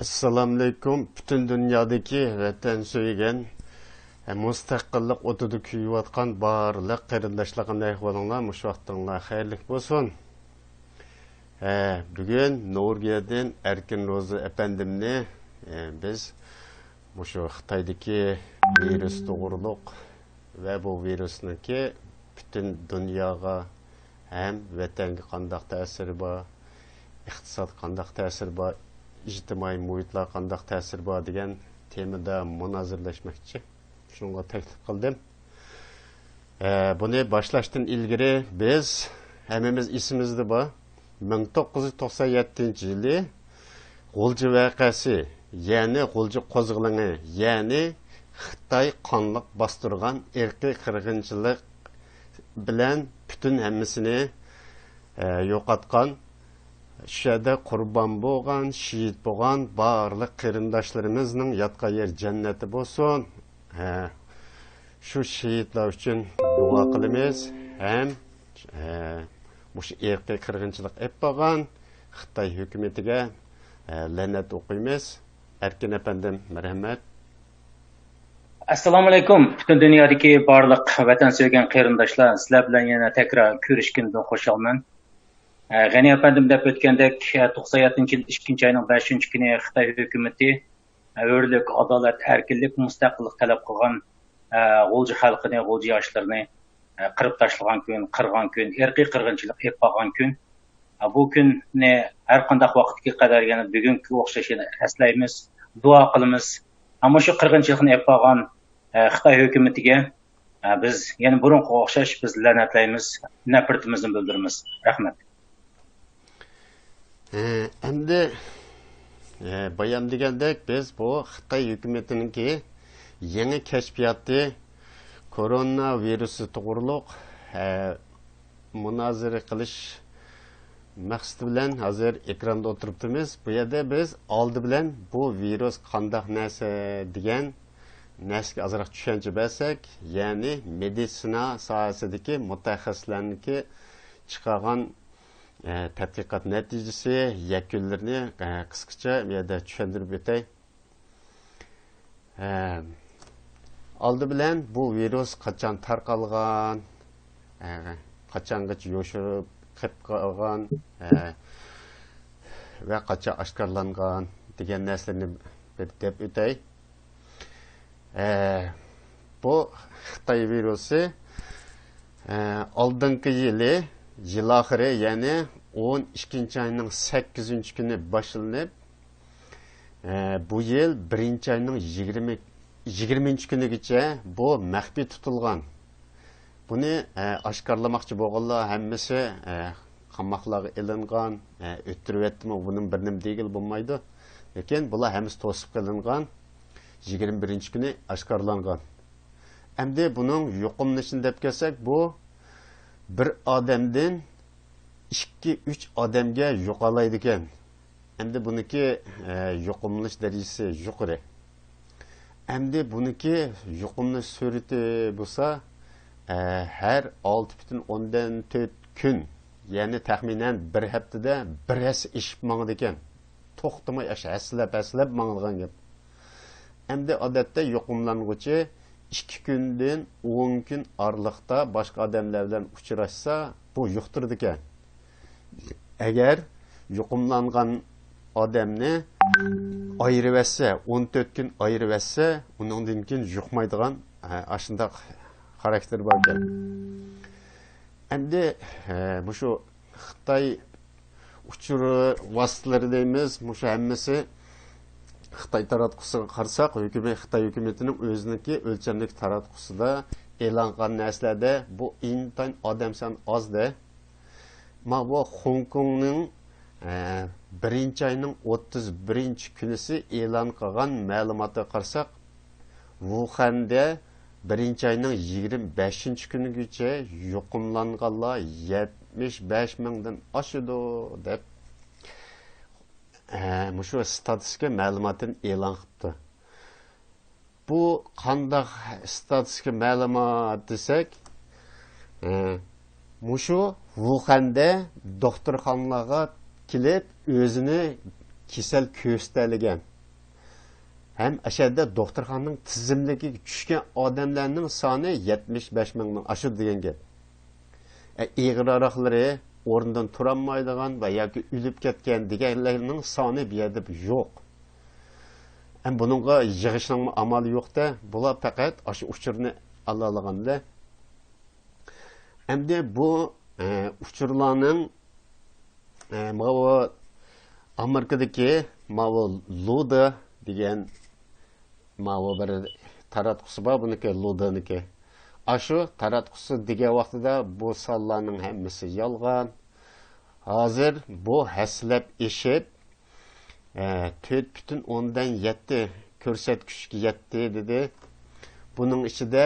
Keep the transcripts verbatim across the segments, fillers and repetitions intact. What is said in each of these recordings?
ئەسسالامۇئەلەيكۇم، پۈتۈن دۇنيادىكى ۋەتەن سۆيگەن، مۇستەقىللىق ئوتىدا كۆيۈۋاتقان بارلىق قېرىنداشلار، قانداق ئەھۋالىڭلار؟ مۇشۇ ۋاقتىڭلار خەيرلىك بولسۇن. ھە، بۈگۈن نورۋېگىيەدىن ئەركىن روزا ئەپەندىمنى، ھە، بىز مۇشۇ خىتايدىكى ۋىرۇس توغرۇلۇق ۋە بۇ ۋىرۇسنىڭكى پۈتۈن دۇنياغا ھەم ۋەتەنگە قانداق تەسىرى بار، ئىقتىسادقا قانداق تەسىرى بار، ئىجتىمائىي مۇھىتلارغا قانداق تەسىرى بار دېگەن تېمىدا مۇنازىرىلەشمەكچى. شۇنىڭغا تەكلىپ قىلدىم. ئە، بۇنى باشلاشتىن ئىلگىرى بىز ھەممىمىز ئېسىمىزدە بار، مىڭ توققۇز يۈز توقسان يەتتىنچى يىلى غۇلجا ۋەقەسى، يەنى غۇلجا قوزغىلىڭى، يەنى خىتاي قانلىق باستۇرغان ئىرقىي قىرغىنچىلىق بىلەن پۈتۈن ھەممىسىنى، ئە، يوقاتقان، شۇ يەردە قۇربان بولغان، شېھىت بولغان بارلىق قېرىنداشلىرىمىزنىڭ ياتقان يېرى جەننەتتە بولسۇن. ھە، شۇ شېھىتلار ئۈچۈن دۇئا قىلىمىز ھەم، ھە، مۇشۇ ئىرقىي قىرغىنچىلىق ئېلىپ بارغان خىتاي ھۆكۈمىتىگە، ھە، لەنەت ئوقۇيمىز. ئەركىن ئەپەندىم، مەرھەمەت. ئەسسالامۇئەلەيكۇم، پۈتۈن دۇنيادىكى بارلىق ۋەتەن سۆيگەن قېرىنداشلار، سىلەر بىلەن يەنە تەكرار كۆرۈشكىنىدىن خۇشالمەن. ئە، غېنى ئەپەندىم دەپ ئۆتكەندەك، ئە، توقسان يەتتىنچى يىل ئىككىنچى ئاينىڭ بەشىنچى كۈنى خىتاي ھۆكۈمىتى، ئە، ھۆرلۈك، ئادالەت، ئەركىنلىك، مۇستەقىللىق تەلەپ قىلغان، ئە، غۇلجا خەلقىنى، غۇلجا ياشلىرىنى، ئە، قىرىپ تاشلىغان كۈن، قىرغان كۈن، ئىرقىي قىرغىنچىلىق ئېلىپ بارغان كۈن. ئە، بۇ كۈننى ھەر قانداق ۋاقىتتىكى قەدەر يەنە بۈگۈنكىگە ئوخشاش يەنە ئەسلەيمىز، دۇئا قىلىمىز. ئەمما شۇ قىرغىنچىلىقنى ئېلىپ بارغان، ئە، خىتاي ھۆكۈمىتىگە، ئە، بىز يەنە بۇرۇنقىغا ئوخشاش بىز لەنەتلەيمىز، نەپرىتىمىزنى بىلدۈرىمىز. رەھمەت. ئە، ئەمدى، ئە، بايام دېگەندەك، بىز بۇ خىتاي ھۆكۈمىتىنىڭكى يېڭى كەشپىياتى، كورونا ۋىرۇسى توغرۇلۇق، ئە، مۇنازىرە قىلىش مەقسىتى بىلەن ھازىر ئېكراندا ئولتۇرۇپتىمىز. بۇ يەردە بىز ئالدى بىلەن بۇ ۋىرۇس قانداق نەرسە دېگەن نەرسىگە ئازراق چۈشەنچە بەرسەك، يەنى مېدىتسىنا ساھەسىدىكى مۇتەخەسسىسلەرنىڭكى چىقارغان، ئە، تەتقىقات نەتىجىسى، يەكۈنلىرىنى، ئە، قىسقىچە بۇ يەردە چۈشەندۈرۈپ ئۆتەي. ھە، ئالدى بىلەن بۇ ۋىرۇس قاچان تارقالغان، ھە، قاچانغىچە يوشۇرۇپ قېلىپ قالغان، ھە، ۋە قاچان ئاشكارىلانغان دېگەن نەرسىلەرنى بىر دەپ ئۆتەي. ھە، بۇ خىتاي ۋىرۇسى، ھە، ئالدىنقى يىلى، يىل ئاخىرى، يەنى ئون ئىككىنچى ئاينىڭ سەككىزىنچى كۈنى باشلىنىپ، ئە، بۇ يىل بىرىنچى ئاينىڭ يىگىرمە، يىگىرمىنچى كۈنىگىچە بۇ مەخپىي تۇتۇلغان. بۇنى، ئە، ئاشكارىلىماقچى بولغانلار ھەممىسى، ئە، قاماقلارغا ئېلىنغان، ئە، ئۆتتۈرۈۋەتتىمۇ، بۇنىڭ بىر نېمە دېگىلى بولمايدۇ. لېكىن بۇلار ھەممىسى توسۇپ قېلىنغان، يىگىرمە بىرىنچى كۈنى ئاشكارىلانغان. ئەمدى بۇنىڭ يۇقۇملىنىشىنى دەپ كەلسەك، بۇ بىر ئادەمدىن ئىككى، ئۈچ ئادەمگە يۇقالايدىكەن. ئەمدى بۇنىڭكى، ئە، يۇقۇملىنىش دەرىجىسى يۇقىرى. ئەمدى بۇنىڭكى يۇقۇملىنىش سۈرئىتى بولسا، ئە، ھەر ئالتە پۈتۈن ئوندىن تۆت كۈن، يەنى تەخمىنەن بىر ھەپتىدە بىر ھەسسە ئېشىپ ماڭىدىكەن. توختىماي ئاشۇ ھەسسىلەپ، ھەسسىلەپ ماڭىدىغان گەپ. ئەمدى ئادەتتە يۇقۇملانغۇچى ئىككى كۈندىن ئون كۈن ئارىلىقتا باشقا ئادەملەر بىلەن ئۇچراشسا، بۇ يۇقتۇرىدىكەن. ئەگەر يۇقۇملانغان ئادەمنى ئايرىۋەتسە، ئون تۆت كۈن ئايرىۋەتسە، ئۇنىڭدىن كېيىن يۇقمايدىغان، ھە، ئاشۇنداق خاراكتېر باركەن. ئەمدى، ھە، مۇشۇ خىتاي ئۇچۇر ۋاسىتىلىرى دەيمىز، مۇشۇ ھەممىسى خىتاي تاراتقۇسىغا قارىساق، ھۆكۈمەت، خىتاي ھۆكۈمىتىنىڭ ئۆزىنىڭكى ئۆلچەملىك تاراتقۇسىدا ئېلان قىلغان نەرسىلەردە بۇ ئىنتايىن ئادەم سانى ئاز-دە. ماۋۇ خوڭكوڭنىڭ، ئە، بىرىنچى ئاينىڭ ئوتتۇز بىرىنچى كۈنىسى ئېلان قىلغان مەلۇماتىغا قارىساق، ۋۇخەندە بىرىنچى ئاينىڭ يىگىرمە بەشىنچى كۈنىگىچە يۇقۇملانغانلار يەتمىش بەش مىڭدىن ئاشىدۇ، دەپ، ئە، مۇشۇ ستاتىستىكا مەلۇماتىنى ئېلان قىپتۇ. بۇ قانداق ستاتىستىكا مەلۇمات دېسەك، ئە، مۇشۇ ۋۇخەندە دوختۇرخانىلارغا كېلىپ ئۆزىنى كېسەل كۆرسىتەلىگەن، ھەم ئەشەدە دوختۇرخانىنىڭ تىزىملىكىگە چۈشكەن ئادەملەرنىڭ سانى يەتمىش بەش مىڭدىن ئاشىدۇ دېگەن گەپ. ئە، ئېغىرراقلىرى، ئورنىدىن تۇرالمايدىغان ۋە ياكى ئۆلۈپ كەتكەن دېگەنلەرنىڭ سانى بۇ يەردە يوق. ئەم بۇنىڭغا يىغىشنىڭمۇ ئامالى يوق-دە، بۇلار پەقەت ئاشۇ ئۇچۇرنى ئالالىغاندا. ئەمدى بۇ، ئە، ئۇچۇرلارنىڭ، ئە، ماۋۇ ئامېرىكىدىكى ماۋۇ لۇدا دېگەن ماۋۇ بىر تاراتقۇسى بار، بۇنىڭكى لۇدىنىڭكى. ئاشۇ تاراتقۇسى دېگەن ۋاقتىدا بۇ سانلارنىڭ ھەممىسى يالغان. ھازىر بۇ ھەسسىلەپ ئېشىپ، ئە، تۆت پۈتۈن ئوندىن يەتتە كۆرسەتكۈچكە يەتتى دېدى. بۇنىڭ ئىچىدە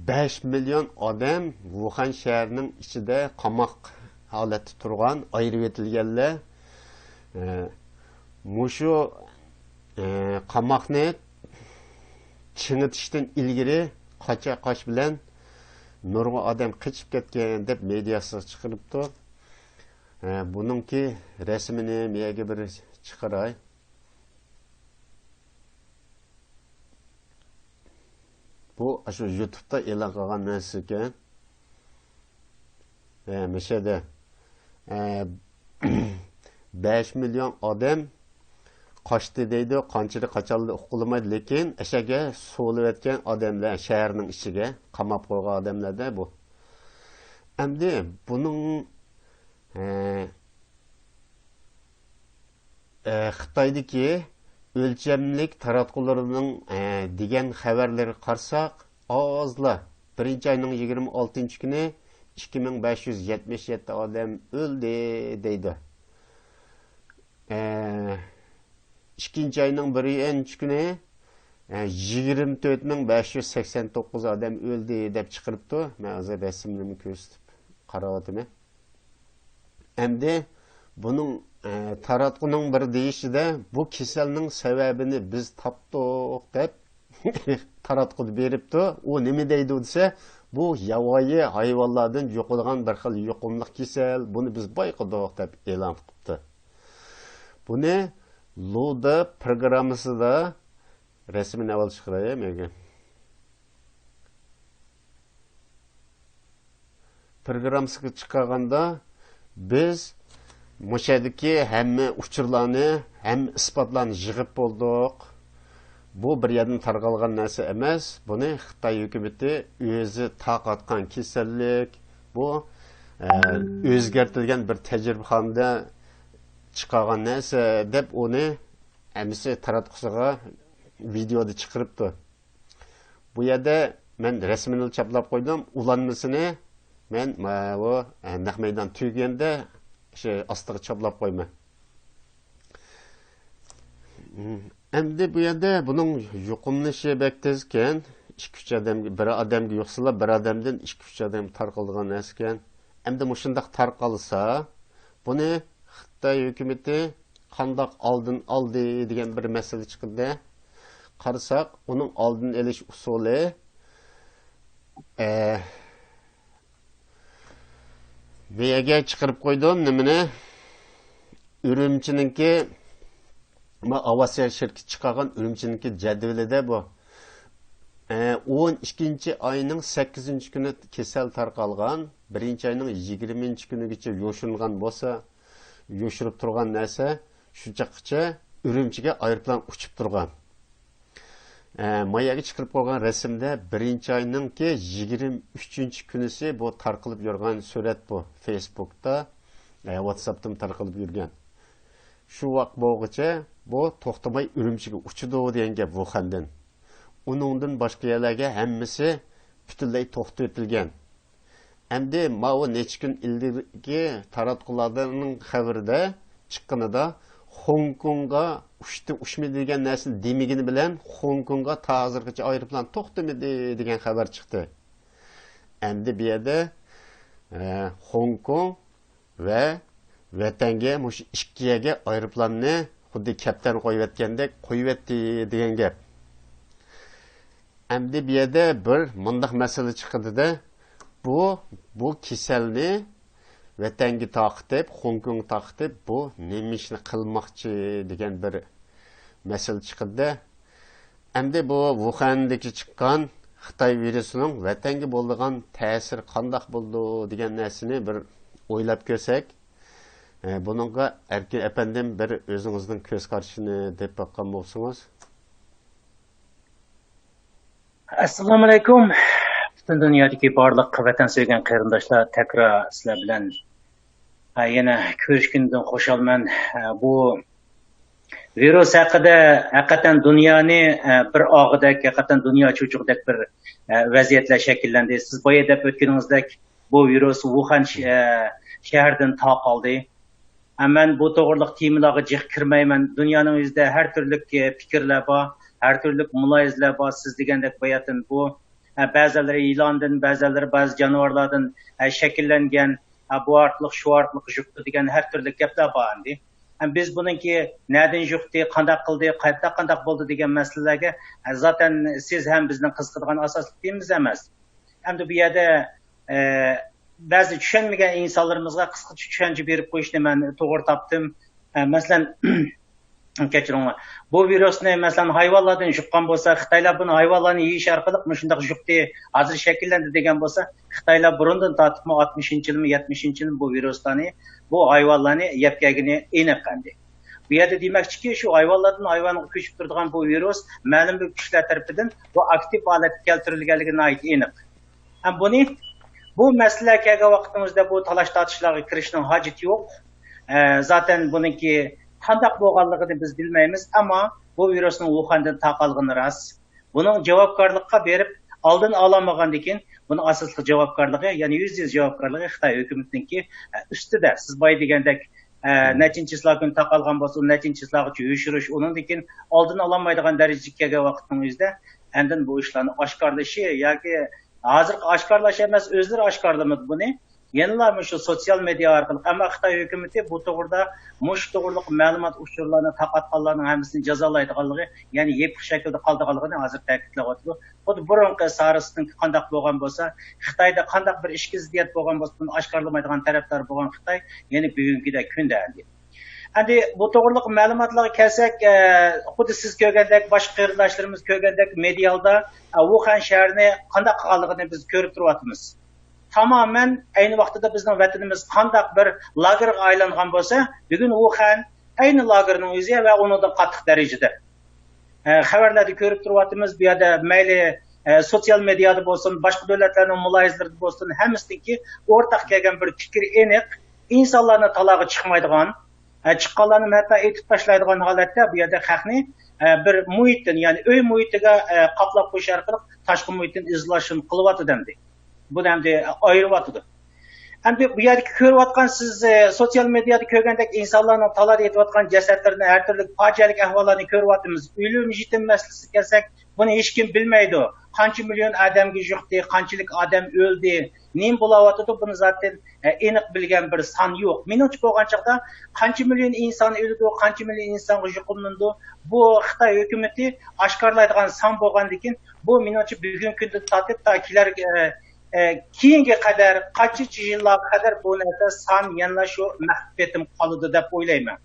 بەش مىليون ئادەم ۋۇخەن شەھىرىنىڭ ئىچىدە قاماق ھالەتتە تۇرغان، ئايرىۋېتىلگەنلەر. ئە، مۇشۇ، ئە، قاماقنى چىڭىتىشتىن ئىلگىرى قاچا-قاچ بىلەن نۇرغۇن ئادەم قېچىپ كەتكەن دەپ مېدىياسىغا چىقىرىپتۇ. ئە، بۇنىڭكى رەسىمىنى مەيەگە بىر چىقىراي. بۇ ئاشۇ يۇتۇبتا ئېلان قىلغان نەرسە ئىكەن. ئە، مىشەدە، ئە، بەش مىليون ئادەم قاچتى دەيدۇ، قانچىلىك قاچانلىقى ئۇقۇلمايدۇ، لېكىن ئەشەگە سولىۋەتكەن ئادەملەر، شەھەرنىڭ ئىچىگە قاماپ قويغان ئادەملەردە بۇ. ئەمدى بۇنىڭ، ئە، ئە، خىتايدىكى ئۆلچەملىك تاراتقۇلىرىنىڭ، ئە، دېگەن خەۋەرلىرىگە قارىساق، ئازلا، بىرىنچى ئاينىڭ يىگىرمە ئالتىنچى كۈنى ئىككى مىڭ بەش يۈز يەتمىش يەتتە ئادەم ئۆلدى دەيدۇ. ئە، ئىككىنچى ئاينىڭ بىرىنچى كۈنى، ئە، يىگىرمە تۆت مىڭ بەش يۈز سەكسەن توققۇز ئادەم ئۆلدى دەپ چىقىرىپتۇ. مەن ھازىر رەسىملىرىنى كۆرسىتىپ قاراۋاتىمەن. ئەمدى بۇنىڭ، ئە، تاراتقۇنىڭ بىر دېيىشىدە، بۇ كېسەلنىڭ سەۋەبىنى بىز تاپتۇق دەپ تاراتقۇدا بېرىپتۇ. ئۇ نېمە دەيدۇ دېسە، بۇ ياۋايى ھايۋانلاردىن يۇقىدىغان بىر خىل يۇقۇملۇق كېسەل، بۇنى بىز بايقىدۇق دەپ ئېلان قىپتۇ. بۇنى لۇدا پروگراممىسىدا رەسىمىنى ئەۋۋەل چىقىراي مەگە. پروگراممىسىغا چىقارغاندا، بىز مۇشۇ يەردىكى ھەممە ئۇچۇرلارنى، ھەممە ئىسپاتلارنى يىغىپ بولدۇق. بۇ بىر يەردىن تارقالغان نەرسە ئەمەس. بۇنى خىتاي ھۆكۈمىتى ئۆزى تارقاتقان كېسەللىك، بۇ، ئە، ئۆزگەرتىلگەن بىر تەجرىبىخانىدا چىقارغان نەرسە دەپ ئۇنى ھەممىسى تاراتقۇسىغا ۋىدېئودا چىقىرىپتۇ. بۇ يەردە مەن رەسىمىنى چاپلاپ قويدۇم. ئۇلانمىسىنى مەن ماۋۇ، ئە، نەق مەيدان تۈگىگەندە شۇ ئاستىغا چاپلاپ قويىمەن. ئەمدى بۇ يەردە بۇنىڭ يۇقۇملىنىشى بەك تېزكەن. ئىككى، ئۈچ ئادەمگە، بىر ئادەمگە يۇقسىلا، بىر ئادەمدىن ئىككى، ئۈچ ئادەمگە تارقىلىدىغان نەرسىكەن. ئەمدى مۇشۇنداق تارقالسا، بۇنى خىتاي ھۆكۈمىتى قانداق ئالدىن ئالدى دېگەن بىر مەسىلە چىقىدۇ. قارىساق، ئۇنىڭ ئالدىنى ئېلىش ئۇسۇلى، ئە، بۇ يەرگە چىقىرىپ قويدۇم نېمىنى؟ ئۈرۈمچىنىڭكى، ما، ئاۋىئاتسىيە شىركىتى چىقارغان ئۈرۈمچىنىڭكى جەدۋىلىدە بۇ. ئە، ئون ئىككىنچى ئاينىڭ سەككىزىنچى كۈنى كېسەل تارقالغان، بىرىنچى ئاينىڭ يىگىرمىنچى كۈنىگىچە يوشۇرۇنغان بولسا، يوشۇرۇپ تۇرغان نەرسە شۇ چاغقىچە ئۈرۈمچىگە ئايروپىلان ئۇچۇپ تۇرغان. ئە، ما يەرگە چىقىرىپ قويغان رەسىمدە بىرىنچى ئاينىڭكى يىگىرمە ئۈچىنچى كۈنىسى بۇ تارقىلىپ يۈرگەن سۈرەت بۇ. فېيسبۇكتا، ئە، ۋاتساپتىمۇ تارقىلىپ يۈرگەن. شۇ ۋاقىت بولغۇچە بۇ توختىماي ئۈرۈمچىگە ئۇچىدۇ دېگەن گەپ ۋۇخەندىن. ئۇنىڭدىن باشقا يەرلەرگە ھەممىسى پۈتۈنلەي توختىتىلگەن. ئەمدى ماۋۇ نەچچە كۈن ئىلگىرىكى تاراتقۇلارنىڭ خەۋىرىدە چىققىنىدا، خوڭكوڭغا ئۇچتى ئۇچمىدى دېگەن نەرسىنى دېمىگىنى بىلەن، خوڭكوڭغا تا ھازىرغىچە ئايروپىلان توختىمىدى دېگەن خەۋەر چىقتى. ئەمدى بۇ يەردە، ئە، خوڭكوڭ ۋە ۋەتەنگە مۇشۇ ئىككى يەرگە ئايروپىلاننى خۇددى كەپتەرنى قويۇۋەتكەندەك قويۇۋەتتى دېگەن گەپ. ئەمدى بۇ يەردە بىر مۇنداق مەسىلە چىقىدىدە، بۇ، بۇ كېسەلنى ۋەتەنگە تارقىتىپ، خوڭكوڭغا تارقىتىپ، بۇ نېمە ئىشنى قىلماقچى دېگەن بىر مەسىلە چىقىدىدە. ئەمدى بۇ ۋۇخەندىكى چىققان خىتاي ۋىرۇسىنىڭ ۋەتەنگە بولىدىغان تەسىرى قانداق بولىدۇ دېگەن نەرسىنى بىر ئويلاپ كۆرسەك، ئە، بۇنىڭغا ئەركىن ئەپەندىم بىر ئۆزىڭىزنىڭ كۆز قارىشىنى دەپ باققان بولسىڭىز. ئەسسالامۇئەلەيكۇم. پۈتۈن دۇنيادىكى بارلىق ۋەتەن سۆيگەن قېرىنداشلار، تەكرار سىلەر بىلەن، ئە، يەنە كۆرۈشكىنىمدىن خۇشالمەن. ئە، بۇ ۋىرۇس ھەققىدە ھەقىقەتەن دۇنيانى، ئە، بىر ئاغىدەك، ھەقىقەتەن دۇنيا چۆچۈرىدەك بىر، ئە، ۋەزىيەتلەر شەكىللەندى. سىز بايا دەپ ئۆتكىنىڭىزدەك، بۇ ۋىرۇس ۋۇخەن ش-، ئە، شەھىرىدىن تارقالدى. ئە، مەن بۇ توغرىلىق تېمىلارغا جىق كىرمەيمەن. دۇنيانىڭ ئۆزىدە ھەر تۈرلۈك، ئە، پىكىرلەر بار، ھەر تۈرلۈك مۇلاھىزىلەر بار. سىز دېگەندەك باياتىن بۇ، ئە، بەزىلىرى يىلاندىن، بەزىلىرى بەزى جانىۋارلاردىن، ئە، شەكىللەنگەن، ئە، بۇ ئارقىلىق، شۇ ئارقىلىق يۇقتى دېگەن ھەر تۈرلۈك گەپلەر بار ئەمدى. ئەم، بىز بۇنىڭكى نەدىن يۇقتى، قانداق قىلدى، قايتا قانداق بولدى دېگەن مەسىلىلەرگە، ئە، زاتەن سىز ھەم بىزنىڭ قىزىقىدىغان ئاساسلىق تېمىمىز ئەمەس. ئەمدى بۇ يەردە، ئە، بەزى چۈشەنمىگەن ئىنسانلىرىمىزغا قىسقىچە چۈشەنچە بېرىپ قويۇشنى مەن توغرا تاپتىم. ئە، مەسىلەن، كەچۈرۈڭلار. بۇ ۋىرۇسنى، مەسىلەن، ھايۋانلاردىن يۇققان بولسا، خىتايلار بۇنى ھايۋانلارنى يېيىش ئارقىلىق مۇشۇنداق يۇقتى، ھازىر شەكىللەندى دېگەن بولسا، خىتايلار بۇرۇندىن تارتىپمۇ ئاتمىشىنچى يىلمۇ، يەتمىشىنچى يىلمۇ بۇ ۋىرۇسلارنى، بۇ ھايۋانلارنى يەپ كەلگىنى ئېنىق ئەمدى. بۇ يەردە دېمەكچىكى، شۇ ھايۋانلاردىن ھايۋانغا كۆچۈپ تۇرىدىغان بۇ ۋىرۇس مەلۇم بىر كۈچلەر تەرىپىدىن بۇ ئاكتىپ ھالەتكە كەلتۈرۈلگەنلىكى ناھايىتى ئېنىق. ھەم بۇنى، بۇ مەسىلە كەلگەن ۋاقتىمىزدا بۇ تالاش-تارتىشلارغا كىرىشنىڭ ھاجىتى يوق. ئە، زاتەن بۇنىڭكى قانداق بولغانلىقىنى بىز بىلمەيمىز، ئەمما بۇ ۋىرۇسنىڭ ۋۇخەندىن تارقالغىنى راست. بۇنىڭ جاۋابكارلىققا بېرىپ، ئالدىنى ئالالمىغاندىكىن، بۇنىڭ ئاساسلىق جاۋابكارلىقى، يەنى يۈزدە يۈز جاۋابكارلىقى خىتاي ھۆكۈمىتىنىڭكى، ئە، ئۈستىدە. سىز بايا دېگەندەك، ئە، نەچچىنچى چىسلا كۈنى تارقالغان بولسا، ئۇنى نەچچىنچى چىسلاغىچە يوشۇرۇش، ئۇنىڭدىن كېيىن ئالدىنى ئالالمايدىغان دەرىجىگە كەلگەن ۋاقىتنىڭ ئۆزىدە ئاندىن بۇ ئىشلارنى ئاشكارىلىشى ياكى ھازىرقى ئاشكارىلاش ئەمەس، ئۆزلىرى ئاشكارىلىمىدى بۇنى. يەنىلا مۇشۇ سوتسىيال مېدىيا ئارقىلىق. ئەمما خىتاي ھۆكۈمىتى بۇ توغرىدا، مۇشۇ توغرىلىق مەلۇمات ئۇچۇرلارنى تارقاتقانلارنىڭ ھەممىسىنى جازالايدىغانلىقى، يەنى يېپىق شەكىلدە قالىدىغانلىقىنى ھازىر تەكىتلەۋاتىدۇ. خۇددى بۇرۇنقى سارسنىڭكى قانداق بولغان بولسا، خىتايدا قانداق بىر ئىچكى زىددىيەت بولغان بولسا، بۇنى ئاشكارىلىمايدىغان تەرەپدار بولغان خىتاي يەنە بۈگۈنكىدەك كۈندە ئەمدى. ئەمدى بۇ توغرىلىق مەلۇماتلارغا كەلسەك، ئە، خۇددى سىز كۆرگەندەك، باشقا قېرىنداشلىرىمىز كۆرگەندەك، مېدىيالدا، ئە، ۋۇخەن شەھىرىنى قانداق قىلغانلىقىنى بىز كۆرۈپ تۇرۇۋاتىمىز. تامامەن ئەينى ۋاقتىدا بىزنىڭ ۋەتىنىمىز قانداق بىر لاگېرغا ئايلانغان بولسا، بۈگۈن ۋۇخەن ئەينى لاگېرنىڭ ئۆزى ۋە ئۇنىڭدىن قاتتىق دەرىجىدە. ئە، خەۋەرلەردە كۆرۈپ تۇرۇۋاتىمىز، بۇ يەردە مەيلى، ئە، سوتسىيال مېدىيادا بولسۇن، باشقا دۆلەتلەرنىڭ مۇلاھىزىلىرىدە بولسۇن، ھەممىسىدىكى ئورتاق كەلگەن بىر پىكىر ئېنىق، ئىنسانلارنى تالاغا چىقمايدىغان، ئە، چىققانلارنى ھەتتا ئېتىپ تاشلايدىغان ھالەتتە بۇ يەردە خەقنى، ئە، بىر مۇھىتتىن، يەنى ئۆي مۇھىتىگە، ئە، قاپلاپ قويۇش ئارقىلىق تاشقى مۇھىتتىن ئىزولياتسىيە قىلىۋاتىدۇ ئەمدى. بۇنى ئەمدى ئايرىۋاتىدۇ. ئەمدى بۇ يەردىكى كۆرۈۋاتقان سىز، ئە، سوتسىيال مېدىيادا كۆرگەندەك ئىنسانلارنىڭ تالادا يېتىۋاتقان جەسەتلىرىنى، ھەر تۈرلۈك پاجىئەلىك ئەھۋاللارنى كۆرۈۋاتىمىز. ئۆلۈم يېتىم مەسىلىسىگە كەلسەك، بۇنى ھېچكىم بىلمەيدۇ. قانچە مىليون ئادەمگە يۇقتى، قانچىلىك ئادەم ئۆلدى، نېمە بولاۋاتىدۇ، بۇنى زاتەن، ئە، ئېنىق بىلگەن بىر سان يوق. مېنىڭچە بولغان چاغدا قانچە مىليون ئىنسان ئۆلىدۇ، قانچە مىليون ئىنسانغا يۇقۇملىنىدۇ، بۇ خىتاي ھۆكۈمىتى ئاشكارىلايدىغان سان بولغاندىكىن، بۇ مېنىڭچە بۈگۈنكى كۈندىن تارتىپ تا كېلەر، ئە، ئە، كېيىنگە قەدەر، قانچىنچە يىللارغا قەدەر بۇ نەرسە سان يەنىلا شۇ مەخپىي پېتىم قالىدۇ دەپ ئويلايمەن.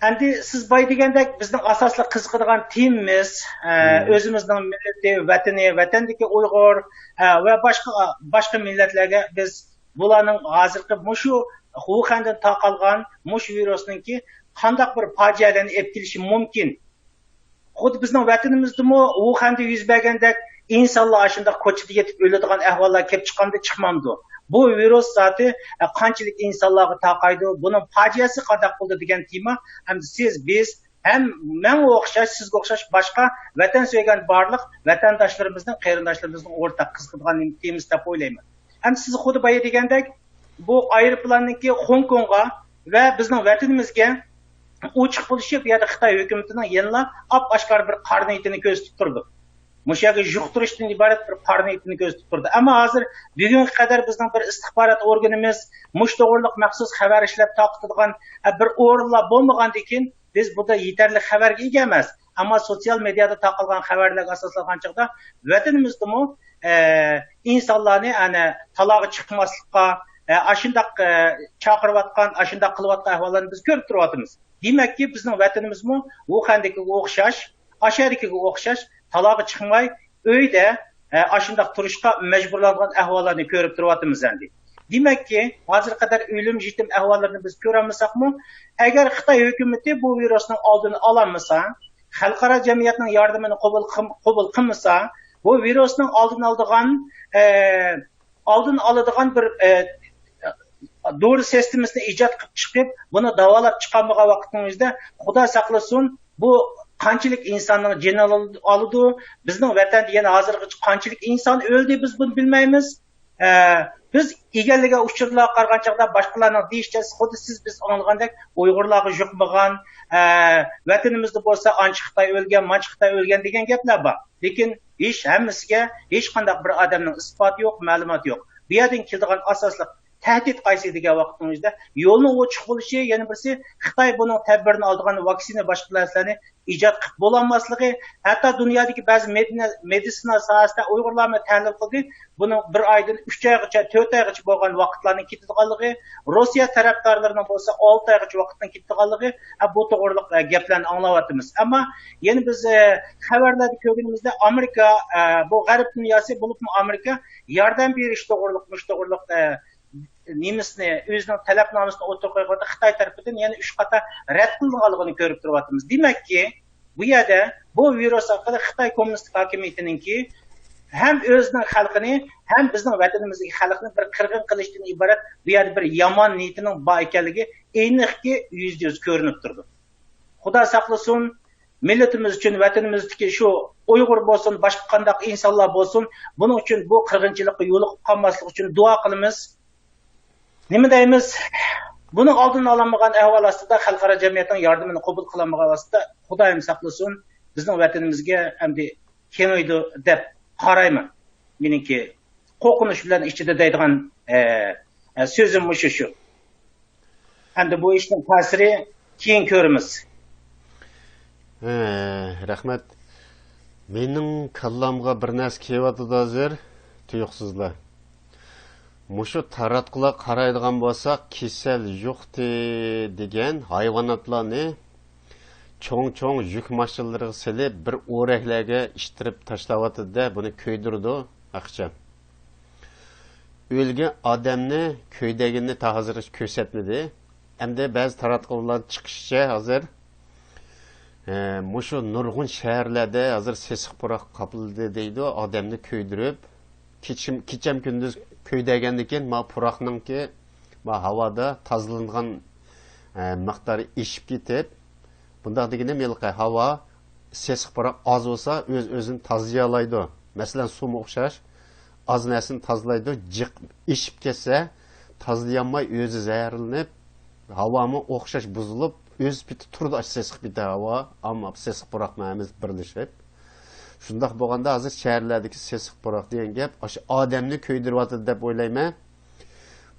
ئەمدى سىز بايا دېگەندەك، بىزنىڭ ئاساسلىق قىزىقىدىغان تېمىمىز، ئە، مم. ئۆزىمىزنىڭ مىللىتى، ۋەتىنى، ۋەتەندىكى ئۇيغۇر، ئە، ۋە باشقا، باشقا مىللەتلەرگە بىز بۇلارنىڭ ھازىرقى مۇشۇ ۋۇخەندىن تارقالغان مۇشۇ ۋىرۇسنىڭكى قانداق بىر پاجىئەلەرنى ئېلىپ كېلىشى مۇمكىن؟ خۇددى بىزنىڭ ۋەتىنىمىزدىمۇ ۋۇخەندە يۈز بەرگەندەك ئىنسانلار ئاشۇنداق كوچىدا يېتىپ ئۆلىدىغان ئەھۋاللار كېلىپ چىقامدۇ، چىقمامدۇ؟ بۇ ۋىرۇس زاتى، ئە، قانچىلىك ئىنسانلارغا تارقايدۇ؟ بۇنىڭ پاجىئەسى قانداق بولىدۇ دېگەن تېما ئەمدى سىز، بىز ھەم ماڭا ئوخشاش، سىزگە ئوخشاش باشقا ۋەتەن سۆيگەن بارلىق ۋەتەنداشلىرىمىزنىڭ، قېرىنداشلىرىمىزنىڭ ئورتاق قىزىقىدىغان تېمىسى دەپ ئويلايمەن. ئەمدى سىز خۇددى بايا دېگەندەك، بۇ ئايروپىلاننىڭكى خوڭكوڭغا ۋە بىزنىڭ ۋەتىنىمىزگە ئۇچۇق بولۇشى بۇ يەردە خىتاي ھۆكۈمىتىنىڭ يەنىلا ئاپئاشكارا بىر قارا نىيىتىنى كۆرسىتىپ تۇرىدۇ. مۇشۇ يەرگە يۇقتۇرۇشتىن ئىبارەت بىر قارا نىيىتىنى كۆرسىتىپ تۇرىدۇ. ئەمما ھازىر بۈگۈنگە قەدەر بىزنىڭ بىر ئىستىخبارات ئورگىنىمىز مۇشۇ توغرىلىق مەخسۇس خەۋەر ئىشلەپ تارقىتىدىغان، ئە، بىر ئورۇنلار بولمىغاندىكىن، بىز بۇدا يېتەرلىك خەۋەرگە ئىگە ئەمەس. ئەمما سوتسىيال مېدىيادا تارقالغان خەۋەرلەرگە ئاساسلانغان چاغدا، ۋەتىنىمىزدىمۇ، ئە، ئىنسانلارنى ئەنە تالاغا چىقماسلىققا، ئە، ئاشۇنداق، ئە، چاقىرىۋاتقان، ئاشۇنداق قىلىۋاتقان ئەھۋاللارنى بىز كۆرۈپ تۇرۇۋاتىمىز. دېمەككى، بىزنىڭ ۋەتىنىمىزمۇ ۋۇخەندىكىگە ئوخشاش ئاشۇ يەردىكىگە ئوخشاش تالاغا چىقماي، ئۆيدە، ئە، ئاشۇنداق تۇرۇشقا مەجبۇرلانغان ئەھۋاللارنى كۆرۈپ تۇرۇۋاتىمىز ئەمدى. دېمەككى، ھازىرغا قەدەر ئۆلۈم يېتىم ئەھۋاللىرىنى بىز كۆرەلمىسەكمۇ، ئەگەر خىتاي ھۆكۈمىتى بۇ ۋىرۇسنىڭ ئالدىنى ئالالمىسا، خەلقئارا جەمئىيەتنىڭ ياردىمىنى قوبۇل قىم-، قوبۇل قىلمىسا، بۇ ۋىرۇسنىڭ ئالدىنى ئالىدىغان، ئە، ئالدىنى ئالىدىغان بىر، ئە، دورا سىستېمىسىنى ئىجاد قىلىپ چىقىپ، بۇنى داۋالاپ چىقالمىغان ۋاقىتنىڭ ئۆزىدە، خۇدا ساقلىسۇن، بۇ قانچىلىك ئىنساننىڭ جېنىنى ئالىدۇ، بىزنىڭ ۋەتەندە يەنە ھازىرغىچە قانچىلىك ئىنسان ئۆلدى، بىز بۇنى بىلمەيمىز. ئە، بىز ئىگىلىگەن ئۇچۇرلارغا قارىغان چاغدا باشقىلارنىڭ دېيىشىچە، خۇددى سىز بىز ئاڭلىغاندەك ئۇيغۇرلارغا يۇقمىغان، ئە، ۋەتىنىمىزدە بولسا ئانچە خىتاي ئۆلگەن، مانچە خىتاي ئۆلگەن دېگەن گەپلەر بار. لېكىن ھېچ ھەممىسىگە ھېچقانداق بىر ئادەمنىڭ ئىسپاتى يوق، مەلۇماتى يوق. بۇ يەردىن كېلىدىغان ئاساسلىق تەھدىت قايسى دېگەن ۋاقىتنىڭ ئۆزىدە يولنىڭ ئوچۇق بولۇشى، يەنە بىرسى خىتاي بۇنىڭ تەدبىرىنى ئالىدىغان ۋاكسىنا، باشقا نەرسىلەرنى ئىجاد قىلىپ بولالماسلىقى، ھەتتا دۇنيادىكى بەزى مېدىنا-، مېدىتسىنا ساھەسىدە ئۇيغۇرلارمۇ تەھلىل قىلدى، بۇنىڭ بىر ئايدىن ئۈچ ئايغىچە، تۆت ئايغىچە بولغان ۋاقىتلارنىڭ كېتىدىغانلىقى، روسىيە تەرەپدارلىرىنىڭ بولسا ئالتە ئايغىچە ۋاقىتنىڭ كېتىدىغانلىقى، ھە، بۇ توغرىلىق، ئە، گەپلەرنى ئاڭلاۋاتىمىز. ئەمما يەنە بىز، ئە، خەۋەرلەردە كۆرگىنىمىزدە، ئامېرىكا، ئە، بۇ غەرب دۇنياسى، بولۇپمۇ ئامېرىكا ياردەم بېرىش توغرىلىق، مۇشۇ توغرىلىق، ئە، نېمىسىنى، ئۆزىنىڭ تەلەپنامىسىنى ئوتتۇرىغا قويغاندا، خىتاي تەرىپىدىن يەنە ئۈچ قاتار رەت قىلىنغانلىقىنى كۆرۈپ تۇرۇۋاتىمىز. دېمەككى، بۇ يەردە بۇ ۋىرۇس ئارقىلىق خىتاي كوممۇنىستىك ھاكىمىيىتىنىڭكى ھەم ئۆزىنىڭ خەلقىنى، ھەم بىزنىڭ ۋەتىنىمىزدىكى خەلقنى بىر قىرغىن قىلىشتىن ئىبارەت بۇ يەردە بىر يامان نىيىتىنىڭ بار ئىكەنلىكى ئېنىقكى يۈزدە يۈز كۆرۈنۈپ تۇرىدۇ. خۇدا ساقلىسۇن، مىللىتىمىز ئۈچۈن، ۋەتىنىمىزدىكى شۇ ئۇيغۇر بولسۇن، باشقا قانداق ئىنسانلار بولسۇن، بۇنىڭ ئۈچۈن بۇ قىرغىنچىلىققا يولۇقۇپ قالماسلىقى ئۈچۈن دۇئا قىلىمىز. نېمە دەيمىز؟ بۇنىڭ ئالدىنى ئالالمىغان ئەھۋال ئاستىدا، خەلقئارا جەمئىيەتنىڭ ياردىمىنى قوبۇل قىلالمىغان ئاستىدا، خۇدايىم ساقلىسۇن، بىزنىڭ ۋەتىنىمىزگە ئەمدى كېڭىيىدۇ دەپ قارايمەن. مېنىڭكى قورقۇنچ بىلەن ئىچىدە دەيدىغان، ئە، ئە، سۆزۈم مۇشۇ شۇ. ئەمدى بۇ ئىشنىڭ تەسىرى كېيىن كۆرىمىز. ھە، رەھمەت. مېنىڭ كاللامغا بىر نەرسە كېلىۋاتىدۇ ھازىر، تۇيۇقسىزلا. مۇشۇ تاراتقۇلار قارايدىغان بولساق، كېسەل يۇقتى دېگەن ھايۋاناتلارنى چوڭ-چوڭ يۈك ماشىنىلىرىغا سېلىپ، بىر ئورەكلەرگە ئىتتىرىپ تاشلاۋاتىدۇ-دە، بۇنى كۆيدۈرىدۇ ئاخشام. ئۆلگەن ئادەمنى كۆيدۈرگىنىنى تا ھازىرغىچە كۆرسەتمىدى. ئەمدى بەزى تاراتقۇلاردا چىقىشىچە ھازىر، ئە، مۇشۇ نۇرغۇن شەھەرلەردە ھازىر سېسىق پۇراق قاپلىدى دەيدۇ، ئادەمنى كۆيدۈرۈپ. كېچىم-، كېچەم كۈندۈز كۆيدۈرگەندىن كېيىن، ما پۇراقنىڭكى، ما ھاۋادا تازىلانغان، ئە، مىقدارى ئېشىپ كېتىپ، بۇنداق دېگىنىم ھېلىقى ھاۋا سېسىق پۇراق ئاز بولسا، ئۆز-ئۆزىنى تازىلىيالايدۇ. مەسىلەن، سۇمۇ ئوخشاش، ئاز نەرسىنى تازىلايدۇ، جىق ئېشىپ كەتسە، تازىلىيالماي ئۆزى زەھەرلىنىپ، ھاۋامۇ ئوخشاش بۇزۇلۇپ، ئۆز پېتى تۇرىدۇ، ئاشۇ سېسىق پېتى ھاۋا، ئەمما سېسىق پۇراق بىلەن ھەممىسى بىرلىشىپ. شۇنداق بولغاندا، ھازىر شەھەرلەردىكى سېسىق پۇراق دېگەن گەپ ئاشۇ ئادەمنى كۆيدۈرۈۋاتىدۇ دەپ ئويلايمەن.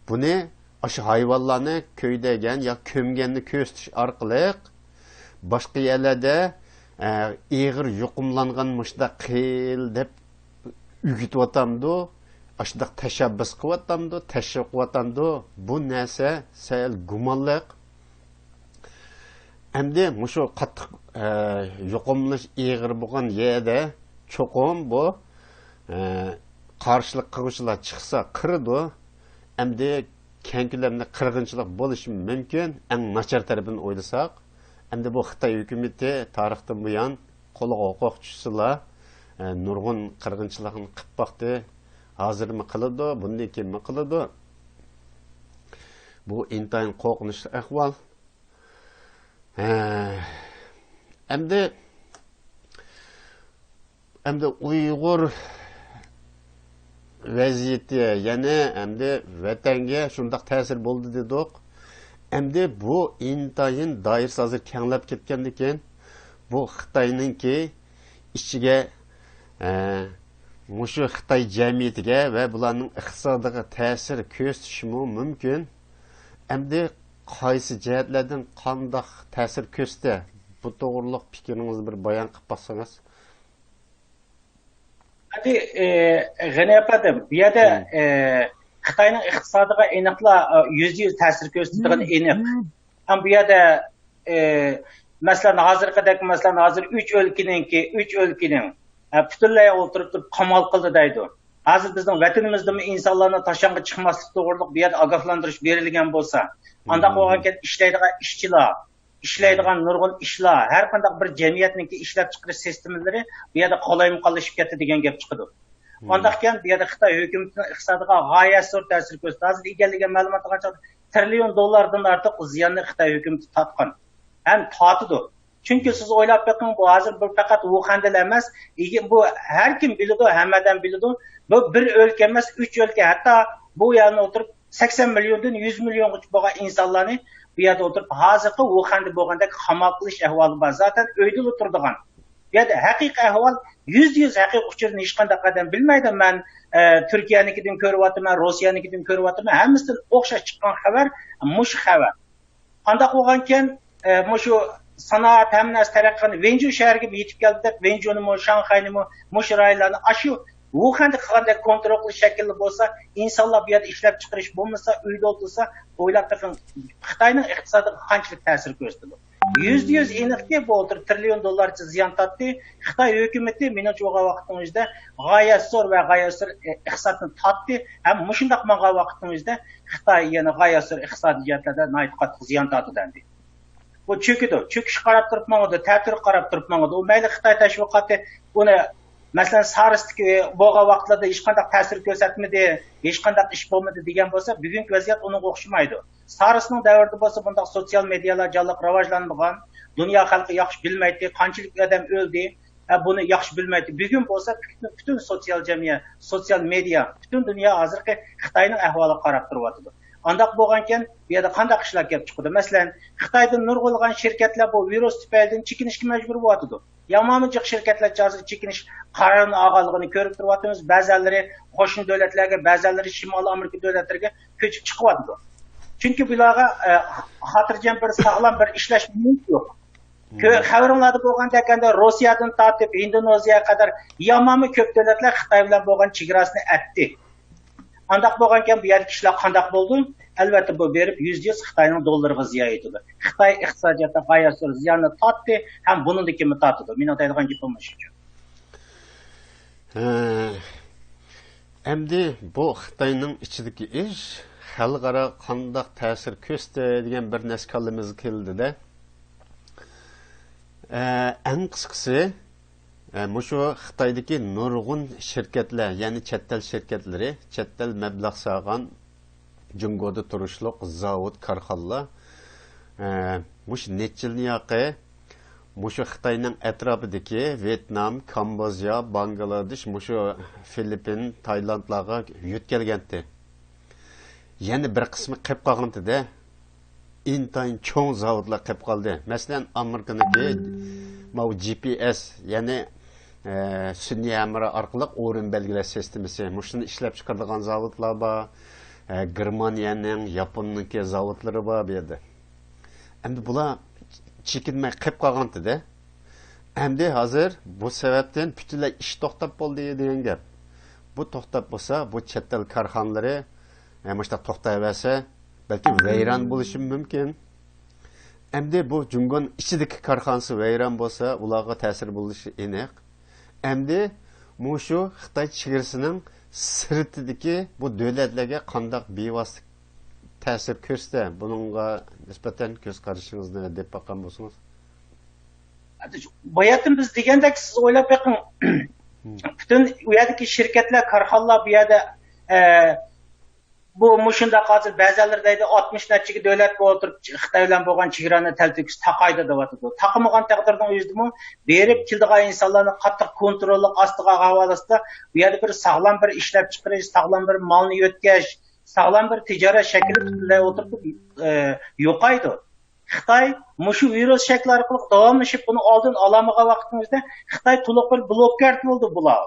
بۇنى ئاشۇ ھايۋانلارنى كۆيدۈرگەن يا كۆمگەننى كۆرسىتىش ئارقىلىق، باشقا يەرلەردە، ئە، ئېغىر يۇقۇملانغان مۇشۇنداق قىل دەپ ئۆگىتىۋاتامدۇ، ئاشۇنداق تەشەببۇس قىلىۋاتامدۇ، تەشۋىق قىلىۋاتامدۇ، بۇ نەرسە سەل گۇمانلىق. ئەمدى مۇشۇ قاتتىق، ئە، يۇقۇملىنىش ئېغىر بولغان يەردە چوقۇم بۇ، ئە، قارشىلىق قىلغۇچىلار چىقسا قىرىدۇ. ئەمدى كەڭ كۆلەملىك قىرغىنچىلىق بولۇشى مۇمكىن، ئەڭ ناچار تەرىپىنى ئويلىساق. ئەمدى بۇ خىتاي ھۆكۈمىتى تارىختىن بۇيان قولىغا ھوقۇق چۈشسىلا، ئە، نۇرغۇن قىرغىنچىلىقنى قىلىپ باقتى. ھازىرمۇ قىلىدۇ، بۇندىن كېيىنمۇ قىلىدۇ. بۇ ئىنتايىن قورقۇنچلۇق ئەھۋال. ھە. ئەمدى، ئەمدى ئۇيغۇر ۋەزىيىتى، يەنى ئەمدى ۋەتەنگە شۇنداق تەسىر بولدى دېدۇق. ئەمدى بۇ ئىنتايىن دائىرىسى ھازىر كەڭلەپ كەتكەندىكىن، بۇ خىتاينىڭكى ئىچىگە، ئە، مۇشۇ خىتاي جەمئىيىتىگە ۋە بۇلارنىڭ ئىقتىسادىغا تەسىر كۆرسىتىشىمۇ مۇمكىن. ئەمدى قايسى جەھەتلەردىن قانداق تەسىر كۆرسىتە؟ بۇ توغرۇلۇق پىكرىڭىزنى بىر بايان قىلىپ باقسىڭىز. ئەمدى، ئى، غېنى ئەپەندىم، بۇ يەردە، ئى، خىتاينىڭ ئىقتىسادىغا ئېنىقلا، ئى، يۈزدە يۈز تەسىر كۆرسىتىدىغىنى ئېنىق. ئەمما بۇ يەردە، ئى، مەسىلەن، ھازىرقىدەك، مەسىلەن، ھازىر ئۈچ ئۆلكىنىڭكى، ئۈچ ئۆلكىنىڭ، ئە، پۈتۈنلەي ئولتۇرۇپ تۇرۇپ قامال قىلدى دەيدۇ. ھازىر بىزنىڭ ۋەتىنىمىزدىمۇ ئىنسانلارنىڭ تاشلاڭغا چىقماسلىق توغرۇلۇق بۇ يەردە ئاگاھلاندۇرۇش بېرىلگەن بولسا، ئانداق بولغانكەن ئىشلەيدىغان ئىشچىلار، ئىشلەيدىغان نۇرغۇن ئىشلار، ھەر قانداق بىر جەمئىيەتنىڭكى ئىشلەپچىقىرىش سىستېمىلىرى بۇ يەردە قالايمىقانلىشىپ كەتتى دېگەن گەپ چىقىدۇ. ئانداقكەن بۇ يەردە خىتاي ھۆكۈمىتىنىڭ ئىقتىسادىغا غايەت زور تەسىر كۆرسىتىدۇ. ھازىر ئىگىلىگەن مەلۇماتقا قارىغاندا، تىرىليون دوللاردىن ئارتۇق زىياننى خىتاي ھۆكۈمىتى تارتقان ھەم تارتىدۇ. چۈنكى سىز ئويلاپ بېقىڭ، بۇ ھازىر بۇ پەقەت ۋۇخەندىلا ئەمەس، ئىگە-، بۇ ھەر كىم بىلىدۇ، ھەممە ئادەم بىلىدۇ. بۇ بىر ئۆلكە ئەمەس، ئۈچ ئۆلكە، ھەتتا بۇ يەردە ئولتۇرۇپ سەكسەن مىليوندىن يۈز مىليونغىچە بولغان ئىنسانلارنى بۇ يەردە ئولتۇرۇپ، ھازىرقى ۋۇخەندە بولغاندەك قامال قىلىش ئەھۋالى بار. زاتەن ئۆيدىلا تۇرىدىغان. بۇ يەردە ھەقىقىي ئەھۋال، يۈزدە يۈز ھەقىقىي ئۇچۇرنى ھېچقانداق ئادەم بىلمەيدۇ. مەن، ئە، تۈركىيەنىڭكىدىن كۆرۈۋاتىمەن، روسىيەنىڭكىدىن كۆرۈۋاتىمەن. ھەممىسىدىن ئوخشاش چىققان خەۋەر مۇشۇ خەۋەر. قانداق بولغانكەن، ئە، مۇشۇ سانائەت ھەممە نەرسە تەرەققىي قىلغان، ۋېنجۇ شەھىرىگە يېتىپ كەلدى دەپ، ۋېنجۇنىمۇ، شاڭخەينىمۇ، مۇشۇ رايونلارنى ئاشۇ ۋۇخەندە قىلغاندەك كونترول قىلىش شەكىلدە بولسا، ئىنسانلار بۇ يەردە ئىشلەپچىقىرىش بولمىسا، ئۆيدە ئولتۇرسا، ئويلاپ بېقىڭ، خىتاينىڭ ئىقتىسادىغا قانچىلىك تەسىر كۆرسىتىدۇ. يۈزدە يۈز ئېنىقكى، بۇ ئولتۇرۇپ تىرىليون دوللارچە زىيان تارتتى. خىتاي ھۆكۈمىتى، مېنىڭچە، بولغان ۋاقىتنىڭ ئۆزىدە غايەت زور ۋە غايەت زور، ئە، ئىقتىسادنى تارتتى ھەم مۇشۇنداق ماڭغان ۋاقىتنىڭ ئۆزىدە خىتاي يەنە غايەت زور ئىقتىسادىي جەھەتلەردە ناھايىتى قاتتىق زىيان تارتىدۇ ئەمدى. بۇ چۆكىدۇ، چۆكۈشكە قاراپ تۇرۇپ ماڭىدۇ، تەتۈرگە قاراپ تۇرۇپ ماڭىدۇ. ئۇ مەيلى خىتاي تەشۋىقاتى ئۇنى، مەسىلەن، سارستىكى بولغان ۋاقىتلاردا ھېچقانداق تەسىر كۆرسەتمىدى، ھېچقانداق ئىش بولمىدى دېگەن بولسا، بۈگۈنكى ۋەزىيەت ئۇنىڭغا ئوخشىمايدۇ. سارسنىڭ دەۋرىدە بولسا بۇنداق سوتسىيال مېدىيالار جانلىق راۋاجلانمىغان، دۇنيا خەلقى ياخشى بىلمەيتتى، قانچىلىك ئادەم ئۆلدى، ھە، بۇنى ياخشى بىلمەيتتى. بۈگۈن بولسا پۈتۈن، پۈتۈن سوتسىيال جەمئىيەت، سوتسىيال مېدىيا، پۈتۈن دۇنيا ھازىرقى خىتاينىڭ ئەھۋالىغا قاراپ تۇرۇۋاتىدۇ. ئانداق بولغانكەن، بۇ يەردە قانداق ئىشلار كېلىپ چىقىدۇ؟ مەسىلەن، خىتايدا نۇرغۇنلىغان شىركەتلەر بۇ ۋىرۇس تۈپەيلىدىن چېكىنىشكە مەجبۇر بولۇۋاتىدۇ. يامانمۇ جىق شىركەتلەر ھازىر چېكىنىش قارارىنى ئالغانلىقىنى كۆرۈپ تۇرۇۋاتىمىز. بەزەنلىرى قوشنا دۆلەتلەرگە، بەزەنلىرى شىمالىي ئامېرىكا دۆلەتلىرىگە كۆچۈپ چىقىۋاتىدۇ. چۈنكى بۇلارغا، ئە، خاتىرجەم بىر ساغلام بىر ئىشلەش مۇھىتى يوق. كۆ-، خەۋىرىڭلاردا بولغاندەك، ئەمدى روسىيەدىن تارتىپ ئىندونېزىيەگە قەدەر يامانمۇ كۆپ دۆلەتلەر خىتاي بىلەن بولغان چېگراسىنى ئەتتى. ئانداق بولغانكەن، بۇ يەردىكى ئىشلار قانداق بولدى؟ ئەلۋەتتە، بۇ بېرىپ يۈزدە يۈز خىتاينىڭ دوللىرىغا زىيان يېتىدۇ. خىتاي ئىقتىسادىياتىدا غايەت زور زىياننى تارتتى ھەم بۇنىڭدىن كېيىنمۇ تارتىدۇ. مېنىڭ دەيدىغان گېپىم مۇشۇ. ھە. ئەمدى بۇ خىتاينىڭ ئىچىدىكى ئىش خەلقئارا قانداق تەسىر كۆرسىتەي دېگەن بىر نەرسە كاللىمىزغا كېلدى-دە. ئە، ئەڭ قىسقىسى، ئە، مۇشۇ خىتايدىكى نۇرغۇن شىركەتلەر، يەنى چەت ئەل شىركەتلىرى، چەت ئەل مەبلەغ سالغان جۇڭگودا تۇرۇشلۇق زاۋۇت، كارخانىلار، ئە، مۇشۇ نەچچە يىلدىن ياقى مۇشۇ خىتاينىڭ ئەتراپىدىكى ۋيېتنام، كامبودژا، باڭگلادېش، مۇشۇ فىلىپپىن، تايلاندلارغا يۆتكەلگەنتى. يەنە بىر قىسمى قېپ قالغانتى-دە. ئىنتايىن چوڭ زاۋۇتلار قېپ قالدى. مەسىلەن، ئامېرىكىنىڭكى ماۋۇ جى پى ئېس، يەنى، ئە، سۈنئىي ھەمراھ ئارقىلىق ئورۇن بەلگىلەش سىستېمىسى، مۇشۇنى ئىشلەپچىقىرىدىغان زاۋۇتلار بار. ئە، گېرمانىيەنىڭ، ياپوننىڭكى زاۋۇتلىرى بار بۇ يەردە. ئەمدى بۇلار چېكىنمەي قېپ قالغانتى-دە. ئەمدى ھازىر بۇ سەۋەبتىن پۈتۈنلەي ئىش توختاپ بولدى دېگەن گەپ. بۇ توختاپ بولسا، بۇ چەت ئەل كارخانىلىرى، ئە، مۇشۇنداق توختايۋەرسە، بەلكىم ۋەيران بولۇشى مۇمكىن. ئەمدى بۇ جۇڭگونىڭ ئىچىدىكى كارخانىسى ۋەيران بولسا، ئۇلارغا تەسىر بولۇشى ئېنىق. ئەمدى مۇشۇ خىتاي چېگرىسىنىڭ سىرتىدىكى بۇ دۆلەتلەرگە قانداق بىۋاسىتە تەسىر كۆرسىتە، بۇنىڭغا نىسبەتەن كۆز قارىشىڭىزنى دەپ باققان بولسىڭىز. باياتىن بىز دېگەندەك، سىز ئويلاپ بېقىڭ. پۈتۈن ئۇ يەردىكى شىركەتلەر، كارخانىلار بۇ يەردە، ئە، بۇ مۇشۇنداق ھازىر بەزەنلىرى دەيدۇ، ئاتمىش نەچچىگە دۆلەت بولۇپ تۇرۇپ، خىتاي بىلەن بولغان چېگرانى تەلتۆكۈس تاقايدۇ دەۋاتىدۇ. تاقىمىغان تەقدىردىنىڭ ئۆزىدىمۇ بېرىپ كېلىدىغان ئىنسانلارنى قاتتىق كونتروللۇق ئاستىغا ئالغان ھالىسىدا، بۇ يەردە بىر ساغلام بىر ئىشلەپچىقىرىش، ساغلام بىر مالنى يۆتكەش، ساغلام بىر تىجارەت شەكلى پۈتۈنلەي ئولتۇرۇپ، ئە، يوقايدۇ. خىتاي مۇشۇ ۋىرۇس شەكلى ئارقىلىق داۋاملىشىپ، بۇنى ئالدىنى ئالالمىغان ۋاقتىمىزدا خىتاي تولۇق بىر بلوكاد بولدى بۇلار.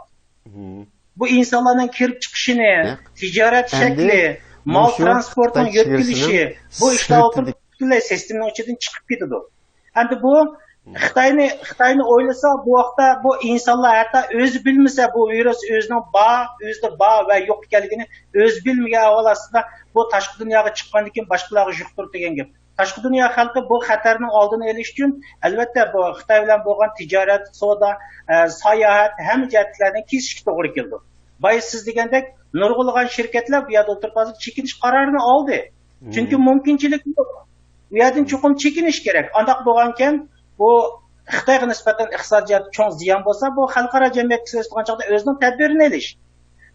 بۇ ئىنسانلارنىڭ كىرىپ چىقىشىنى، تىجارەت شەكلى، مال تىرانسپورتىنىڭ يۆتكىلىشى، بۇ ئىشلار ئولتۇرۇپ پۈتۈنلەي سىستېمىنىڭ ئىچىدىن چىقىپ كېتىدۇ. ئەمدى بۇ خىتاينى، خىتاينى ئويلىسا، بۇ ۋاقىتتا بۇ ئىنسانلار ھەتتا ئۆزى بىلمىسە، بۇ ۋىرۇس ئۆزىنىڭ بار، ئۆزىدە بار ۋە يوق ئىكەنلىكىنى ئۆزى بىلمىگەن ئەھۋال ئاستىدا، بۇ تاشقى دۇنياغا چىققاندىن كېيىن باشقىلارغا يۇقتۇرىدۇ دېگەن گەپ. تاشقى دۇنيا خەلقى بۇ خەتەرنىڭ ئالدىنى ئېلىش ئۈچۈن، ئەلۋەتتە، بۇ خىتاي بىلەن بولغان تىجارەت، سودا، ئە، ساياھەت، ھەممە جەھەتلەرنى كېسىشكە توغرا كېلىدۇ. بايا سىز دېگەندەك نۇرغۇنلىغان شىركەتلەر بۇ يەردە ئولتۇرۇپ ھازىر چېكىنىش قارارىنى ئالدى. چۈنكى مۇمكىنچىلىك يوق. بۇ يەردىن چوقۇم چېكىنىش كېرەك. ئانداق بولغانكەن، بۇ خىتايغا نىسبەتەن ئىقتىسادىي جەھەتتە چوڭ زىيان بولسا، بۇ خەلقئارا جەمئىيەتكە سېلىشتۇرغان چاغدا ئۆزىنىڭ تەدبىرىنى ئېلىش.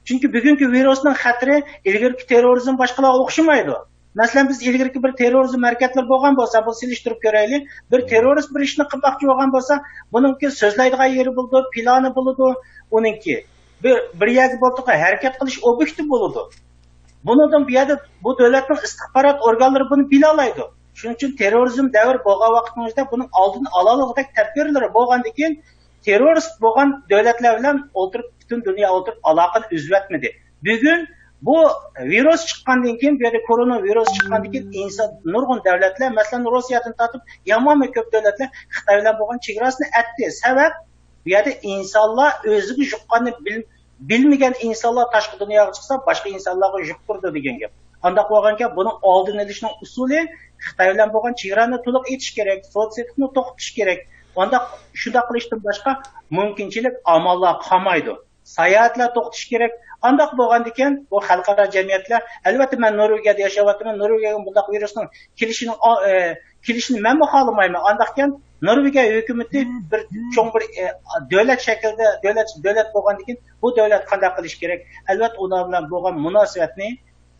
چۈنكى بۈگۈنكى ۋىرۇسنىڭ خەتىرى ئىلگىرىكى تېررورىزم باشقىلارغا ئوخشىمايدۇ. مەسىلەن، بىز ئىلگىرىكى بىر تېررورىزم ھەرىكەتلىرى بولغان بولسا، بۇ سېلىشتۇرۇپ كۆرەيلى. بىر تېررورىست بىر ئىشنى قىلماقچى بولغان بولسا، بۇنىڭكى سۆزلەيدىغان يېرى بولىدۇ، پىلانى بولىدۇ، ئۇنىڭكى بىر، بىر يەرگە بولىدىغان ھەرىكەت قىلىش ئوبيېكتى بولىدۇ. بۇنىڭدىن بۇ يەردە بۇ دۆلەتنىڭ ئىستىخبارات ئورگانلىرى بۇنى بىلالايدۇ. شۇنىڭ ئۈچۈن تېررورىزم دەۋرى بولغان ۋاقتىڭىزدا بۇنىڭ ئالدىنى ئالالىغۇدەك تەدبىرلىرى بولغاندىن كېيىن، تېررورىست بولغان دۆلەتلەر بىلەن ئولتۇرۇپ، پۈتۈن دۇنيا ئولتۇرۇپ ئالاقىنى ئۈزۈۋەتمىدى. بۈگۈن بۇ ۋىرۇس چىققاندىن كېيىن، بۇ يەردە كورونا ۋىرۇس چىققاندىن كېيىن ئىنسان، نۇرغۇن دۆلەتلەر، مەسىلەن، روسىيەدىن تارتىپ يامانمۇ كۆپ دۆلەتلەر خىتاي بىلەن بولغان چېگراسىنى ئەتتى. سەۋەب، بۇ يەردە ئىنسانلار ئۆزىگە يۇققاننى بىل-، بىلمىگەن ئىنسانلار تاشقى دۇنياغا چىقسا، باشقا ئىنسانلارغا يۇقتۇرىدۇ دېگەن گەپ. ئانداق بولغانكەن، بۇنىڭ ئالدىنى ئېلىشنىڭ ئۇسۇلى خىتاي بىلەن بولغان چېگرانى تولۇق ئېچىش كېرەك، سودا سېتىقنى توختىتىش كېرەك. ئانداق، شۇنداق قىلىشتىن باشقا مۇمكىنچىلىك، ئاماللار قالمايدۇ. ساياھەتلەر توختىشى كېرەك. ئانداق بولغاندىكىن، بۇ خەلقئارا جەمئىيەتلەر، ئەلۋەتتە، مەن نورۋېگىيەدە ياشاۋاتىمەن، نورۋېگىيەگە بۇنداق ۋىرۇسنىڭ كېلىشىنىڭ، ئا-، ئە، كېلىشىنى مەنمۇ خالىمايمەن. ئانداقكەن، نورۋېگىيە ھۆكۈمىتى بىر چوڭ بىر، ئە، دۆلەت شەكلىدە، دۆلەت، دۆلەت بولغاندىكىن، بۇ دۆلەت قانداق قىلىشى كېرەك؟ ئەلۋەتتە، ئۇلار بىلەن بولغان مۇناسىۋەتنى،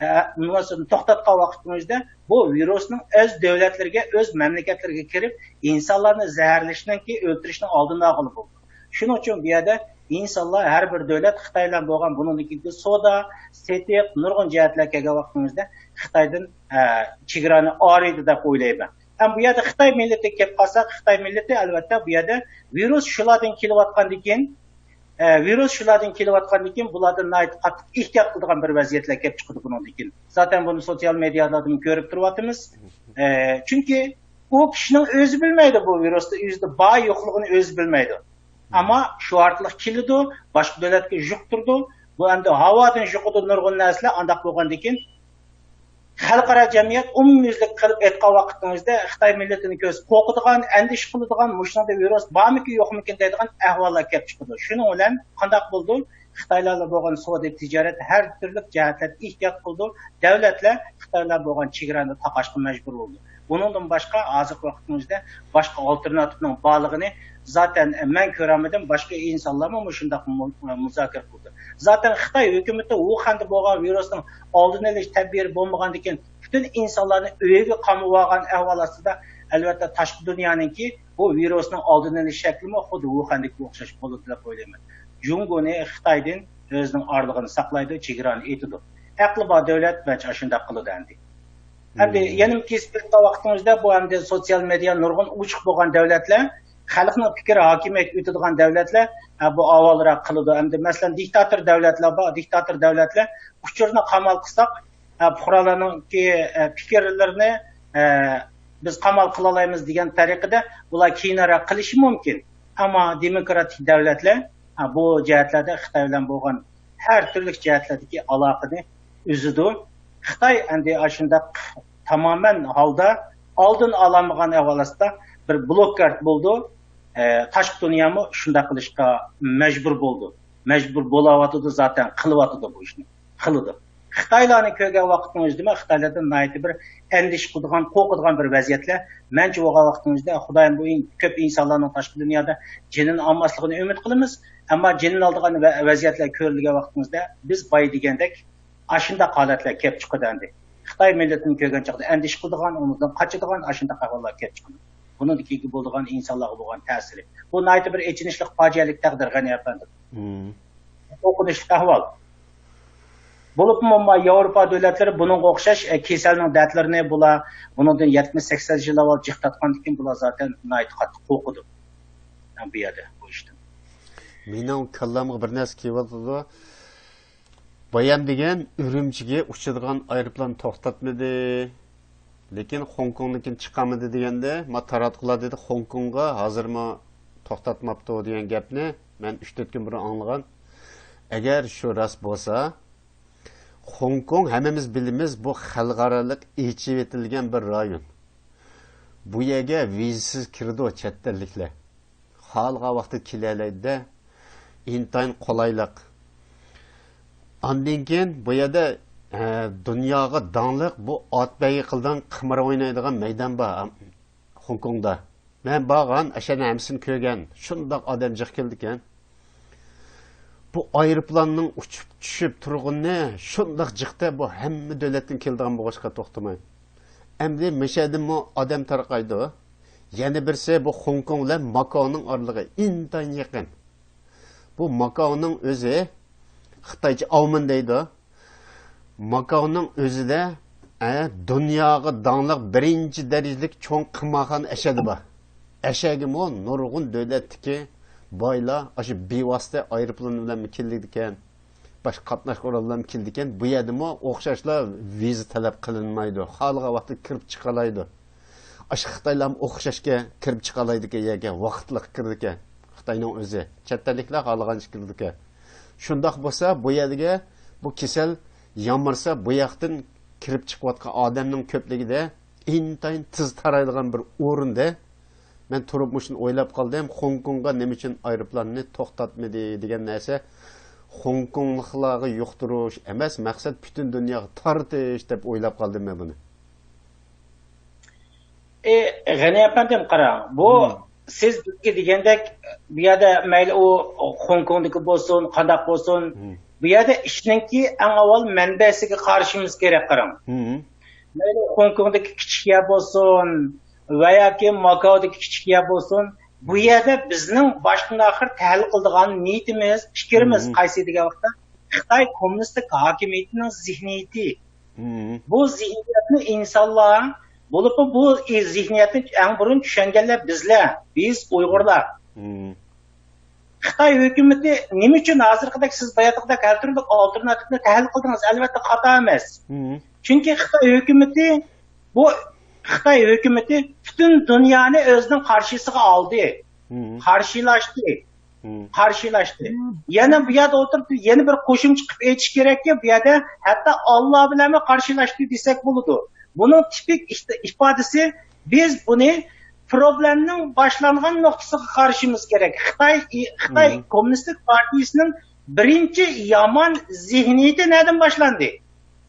ئە، مۇناسىۋەتنى توختاتقان ۋاقتىمىزدا، بۇ ۋىرۇسنىڭ ئۆز دۆلەتلىرىگە، ئۆز مەملىكەتلىرىگە كىرىپ، ئىنسانلارنى زەھەرلىشىنىڭكى، ئۆلتۈرۈشنىڭ ئالدىنى ئالغىلى بولىدۇ. شۇنىڭ ئۈچۈن بۇ يەردە ئىنسانلار، ھەر بىر دۆلەت خىتاي بىلەن بولغان بۇنىڭدىن كېيىنكى سودا، سېتىق، نۇرغۇن جەھەتلەر كەلگەن ۋاقتىمىزدا خىتايدىن، ئە، چېگرانى ئايرىيدۇ دەپ ئويلايمەن. ھەم بۇ يەردە خىتاي مىللىتىگە كېلىپ قالساق، خىتاي مىللىتى، ئەلۋەتتە، بۇ يەردە ۋىرۇس شۇلاردىن كېلىۋاتقاندىن كېيىن، ئە، ۋىرۇس شۇلاردىن كېلىۋاتقاندىن كېيىن بۇلاردىن ناھايىتى قاتتىق ئېھتىيات قىلىدىغان بىر ۋەزىيەتلەر كېلىپ چىقىدۇ بۇنىڭدىن كېيىن. زاتەن بۇنى سوتسىيال مېدىيالاردىن كۆرۈپ تۇرۇۋاتىمىز. ئە، چۈنكى ئۇ كىشىنىڭ ئۆزى بىلمەيدۇ بۇ ۋىرۇستا ئۆزىدە بار يوقلۇقىنى ئۆزى بىلمەيدۇ. ئەمما شۇ ئارقىلىق كېلىدۇ، باشقا دۆلەتكە يۇقتۇرىدۇ. بۇ ئەمدى ھاۋادىن يۇقىدۇ نۇرغۇن نەرسىلەر، ئانداق بولغاندىن كېيىن خەلقئارا جەمئىيەت ئومۇميۈزلۈك قىلىپ ئېيتقان ۋاقتىڭىزدا خىتاي مىللىتىنى كۆرسە قورقىدىغان، ئەندىشە قىلىدىغان، مۇشۇنىڭدا ۋىرۇس بارمىكىن، يوقمىكىن دەيدىغان ئەھۋاللار كېلىپ چىقىدۇ. شۇنىڭ بىلەن قانداق بولىدۇ؟ خىتايلار بىلەن بولغان سودا تىجارەت، ھەر تۈرلۈك جەھەتلەردە ئېھتىيات قىلىدۇ. دۆلەتلەر خىتايلار بىلەن بولغان چېگرانى تاقاشقا مەجبۇر بولىدۇ. بۇنىڭدىن باشقا، ھازىرقى ۋاقتىمىزدا باشقا ئالتېرناتىپنىڭ بارلىقىنى زاتەن مەن كۆرەلمىدىم، باشقا ئىنسانلارمۇ مۇشۇنداق مۇ-، مۇزاكىرە قىلدى. زاتەن خىتاي ھۆكۈمىتى ۋۇخەندە بولغان ۋىرۇسنىڭ ئالدىنى ئېلىش تەدبىرى بولمىغاندىكىن، پۈتۈن ئىنسانلارنى ئۆيىگە قامىۋالغان ئەھۋال ئاستىدا، ئەلۋەتتە، تاشقى دۇنيانىڭكى بۇ ۋىرۇسنىڭ ئالدىنى ئېلىش شەكلىمۇ خۇددى ۋۇخەندىكىگە ئوخشاش بولىدۇ دەپ ئويلايمەن. جۇڭگونى خىتايدىن ئۆزىنىڭ ئارىلىقىنى ساقلايدۇ، چېگرانى ئېتىدۇ. ئەقلى بار دۆلەت مەنچە ئاشۇنداق قىلىدۇ ئەمدى. ئەمدى يەنە كېسىپ ئۆتكەن ۋاقتىمىزدا بۇ ئەمدى سوتسىيال مېدىيا نۇرغۇن ئوچۇق بولغان دۆلەتلەر، خەلقنىڭ پىكرى ھاكىمىيەتكە ئۆتىدىغان دۆلەتلەر، ئە، بۇ ئاۋۋالراق قىلىدۇ. ئەمدى مەسىلەن، دىكتاتور دۆلەتلەر بار، دىكتاتور دۆلەتلەر ئۇچۇرنى قامال قىلساق، ئە، پۇقرالارنىڭكى، ئە، پىكىرلىرىنى، ئە، بىز قامال قىلالايمىز دېگەن تەرىقىدە ئۇلار كېيىنرەك قىلىشى مۇمكىن. ئەمما دېموكراتىك دۆلەتلەر، ئە، بۇ جەھەتلەردە خىتاي بىلەن بولغان ھەر تۈرلۈك جەھەتلەردىكى ئالاقىنى ئۈزىدۇ. خىتاي ئەمدى ئاشۇنداق تامامەن ھالدا ئالدىنى ئالالمىغان ئەھۋال ئاستىدا بىر بلوكاد بولىدۇ. ئە، تاشقى دۇنيامۇ شۇنداق قىلىشقا مەجبۇر بولىدۇ. مەجبۇر بولاۋاتىدۇ، زاتەن قىلىۋاتىدۇ بۇ ئىشنى. قىلىدۇ. خىتايلارنى كۆرگەن ۋاقتىڭىزدىمۇ خىتايلاردىن ناھايىتى بىر ئەندىشە قىلىدىغان، قورقىدىغان بىر ۋەزىيەتلەر. مەنچە بولغان ۋاقتىڭىزدا خۇدايىم بۇ ئىن-، كۆپ ئىنسانلارنىڭ تاشقى دۇنيادا جېنىنى ئالماسلىقىنى ئۈمىد قىلىمىز. ئەمما جېنىنى ئالىدىغان ۋە-، ۋەزىيەتلەر كۆرۈلگەن ۋاقتىڭىزدا بىز بايا دېگەندەك ئاشۇنداق ھالەتلەر كېلىپ چىقىدۇ ئەمدى. خىتاي مىللىتىنى كۆرگەن چاغدا ئەندىشە قىلىدىغان، ئۇنىڭدىن قاچىدىغان ئاشۇنداق ئەھۋاللار كېلىپ چىقىدۇ. بۇنىڭدىن كېيىنكى بولىدىغان ئىنسانلارغا بولغان تەسىرى. بۇ ناھايىتى بىر ئېچىنىشلىق، پاجىئەلىك تەقدىر، غەنى ئەپەندى. قورقۇنچلۇق ئەھۋال. بولۇپمۇ ما-، ياۋروپا دۆلەتلىرى بۇنىڭغا ئوخشاش، ئە، كېسەلنىڭ دەردلىرىنى بۇلار بۇنىڭدىن يەتمىش، سەكسەن يىل ئاۋۋال جىق تارتقاندىن كېيىن بۇلار زاتەن ناھايىتى قاتتىق قورقىدۇ. بۇ يەردە بۇ ئىشتىن. مېنىڭ كاللامغا بىر نەرسە كېلىۋاتىدۇ. بايام دېگەن ئۈرۈمچىگە ئۇچىدىغان ئايروپىلان توختاتمىدى. لېكىن خوڭكوڭدىن چىقارمىدى دېگەندە، ما تاراتقۇلار دېدى، خوڭكوڭغا ھازىرمۇ توختاتماپتۇ دېگەن گەپنى مەن ئۈچ تۆت كۈن بۇرۇن ئاڭلىغان. ئەگەر شۇ راست بولسا، خوڭكوڭ ھەممىمىز بىلىمىز، بۇ خەلقئارالىق ئېچىۋېتىلگەن بىر رايون. بۇ يەرگە ۋىزىسىز كىرىدۇ چەت ئەللىكلەر. خالىغان ۋاقتىدا كېلەلەيدۇ-دە، ئىنتايىن قولايلىق. ئاندىن كېيىن بۇ يەردە، ئە، دۇنياغا داڭلىق بۇ ئات بەيگە قىلىدىغان قىمار ئوينايدىغان مەيدان بار، خوڭكوڭدا. مەن بارغان، ئەشەنىڭ ھەممىسىنى كۆرگەن. شۇنداق ئادەم جىق كېلىدىكەن. بۇ ئايروپىلاننىڭ ئۇچۇپ چۈشۈپ تۇرغىنى شۇنداق جىقتە، بۇ ھەممە دۆلەتتىن كېلىدىغان بولغاچقا توختىماي. ئەمدى مىشەدىنمۇ ئادەم تارقايدۇ. يەنە بىرسى بۇ خوڭكوڭ بىلەن ماكاونىڭ ئارىلىقى ئىنتايىن يېقىن. بۇ ماكاونىڭ ئۆزى خىتايچە ئاۋمېن دەيدۇ. ماكاونىڭ ئۆزىدە، ئە، دۇنياغا داڭلىق بىرىنچى دەرىجىلىك چوڭ قىمارخانا ئەشەدە بار. ئەشەگىمۇ نۇرغۇن دۆلەتتىكى بايلار ئاشۇ بىۋاسىتە ئايروپىلان بىلەنمۇ كېلىدىكەن، باشقا قاتناش قوراللىرىمۇ كېلىدىكەن. بۇ يەردىمۇ ئوخشاشلا ۋىزا تەلەپ قىلىنمايدۇ. خالىغان ۋاقىتتا كىرىپ چىقالايدۇ. ئاشۇ خىتايلارمۇ ئوخشاشكەن، كىرىپ چىقالايدىكەن يەرگە، ۋاقىتلىق كىرىدىكەن. خىتاينىڭ ئۆزى. چەت ئەللىكلەر خالىغانچە كىرىدىكەن. شۇنداق بولسا، بۇ يەرگە بۇ كېسەل يامرىسا، بۇ ياقتىن كىرىپ چىقىۋاتقان ئادەمنىڭ كۆپلۈكىدە ئىنتايىن تېز تارايدىغان بىر ئورۇندا. مەن تۇرۇپ مۇشۇنى ئويلاپ قالدىم، خوڭكوڭغا نېمە ئۈچۈن ئايروپىلاننى توختاتمىدى دېگەن نەرسە خوڭكوڭلۇقلارغا يۇقتۇرۇش ئەمەس، مەقسەت پۈتۈن دۇنياغا تارتىش دەپ ئويلاپ قالدىم مەن بۇنى. ئى، غېنى ئەپەندىم، قاراڭ، بۇ سىز بىزگە دېگەندەك، بۇ يەردە مەيلى ئۇ خوڭكوڭدىكى بولسۇن، قانداق بولسۇن، بۇ يەردە ئىشنىڭكى ئەڭ ئاۋۋال مەنبەسىگە قارىشىمىز كېرەك، قاراڭ. مەيلى خوڭكوڭدىكى كىچىك يەر بولسۇن ۋە ياكى ماكاودىكى كىچىك يەر بولسۇن، بۇ يەردە بىزنىڭ باشتىن ئاخىر تەھلىل قىلىدىغان نىيىتىمىز، پىكرىمىز قايسى دېگەن ۋاقىتتا، خىتاي كوممۇنىستىك ھاكىمىيىتىنىڭ زېھنىيىتى. بۇ زېھنىيەتنى ئىنسانلار، بولۇپمۇ بۇ زېھنىيەتنى ئەڭ بۇرۇن چۈشەنگەنلەر بىزلەر، بىز ئۇيغۇرلار. خىتاي ھۆكۈمىتى نېمە ئۈچۈن ھازىرقىدەك، سىز باياتقىدەك ھەر تۈرلۈك ئالتېرناتىپنى تەھلىل قىلدىڭىز؟ ئەلۋەتتە خاتا ئەمەس. چۈنكى خىتاي ھۆكۈمىتى، بۇ خىتاي ھۆكۈمىتى پۈتۈن دۇنيانى ئۆزىنىڭ قارشىسىغا ئالدى، قارشىلاشتى. قارشىلاشتى. يەنە بۇ يەردە ئولتۇرۇپ، يەنە بىر قوشۇمچە قىلىپ ئېيتىش كېرەككى، بۇ يەردە ھەتتا ئاللا بىلەنمۇ قارشىلاشتى دېسەك بولىدۇ. بۇنىڭ تىپىك ئىش-، ئىپادىسى، بىز بۇنى پروبلېمنىڭ باشلانغان نۇقتىسىغا قارىشىمىز كېرەك. خىتاي، خىتاي كوممۇنىستىك پارتىيىسىنىڭ بىرىنچى يامان زېھنىيىتى نەدىن باشلاندى؟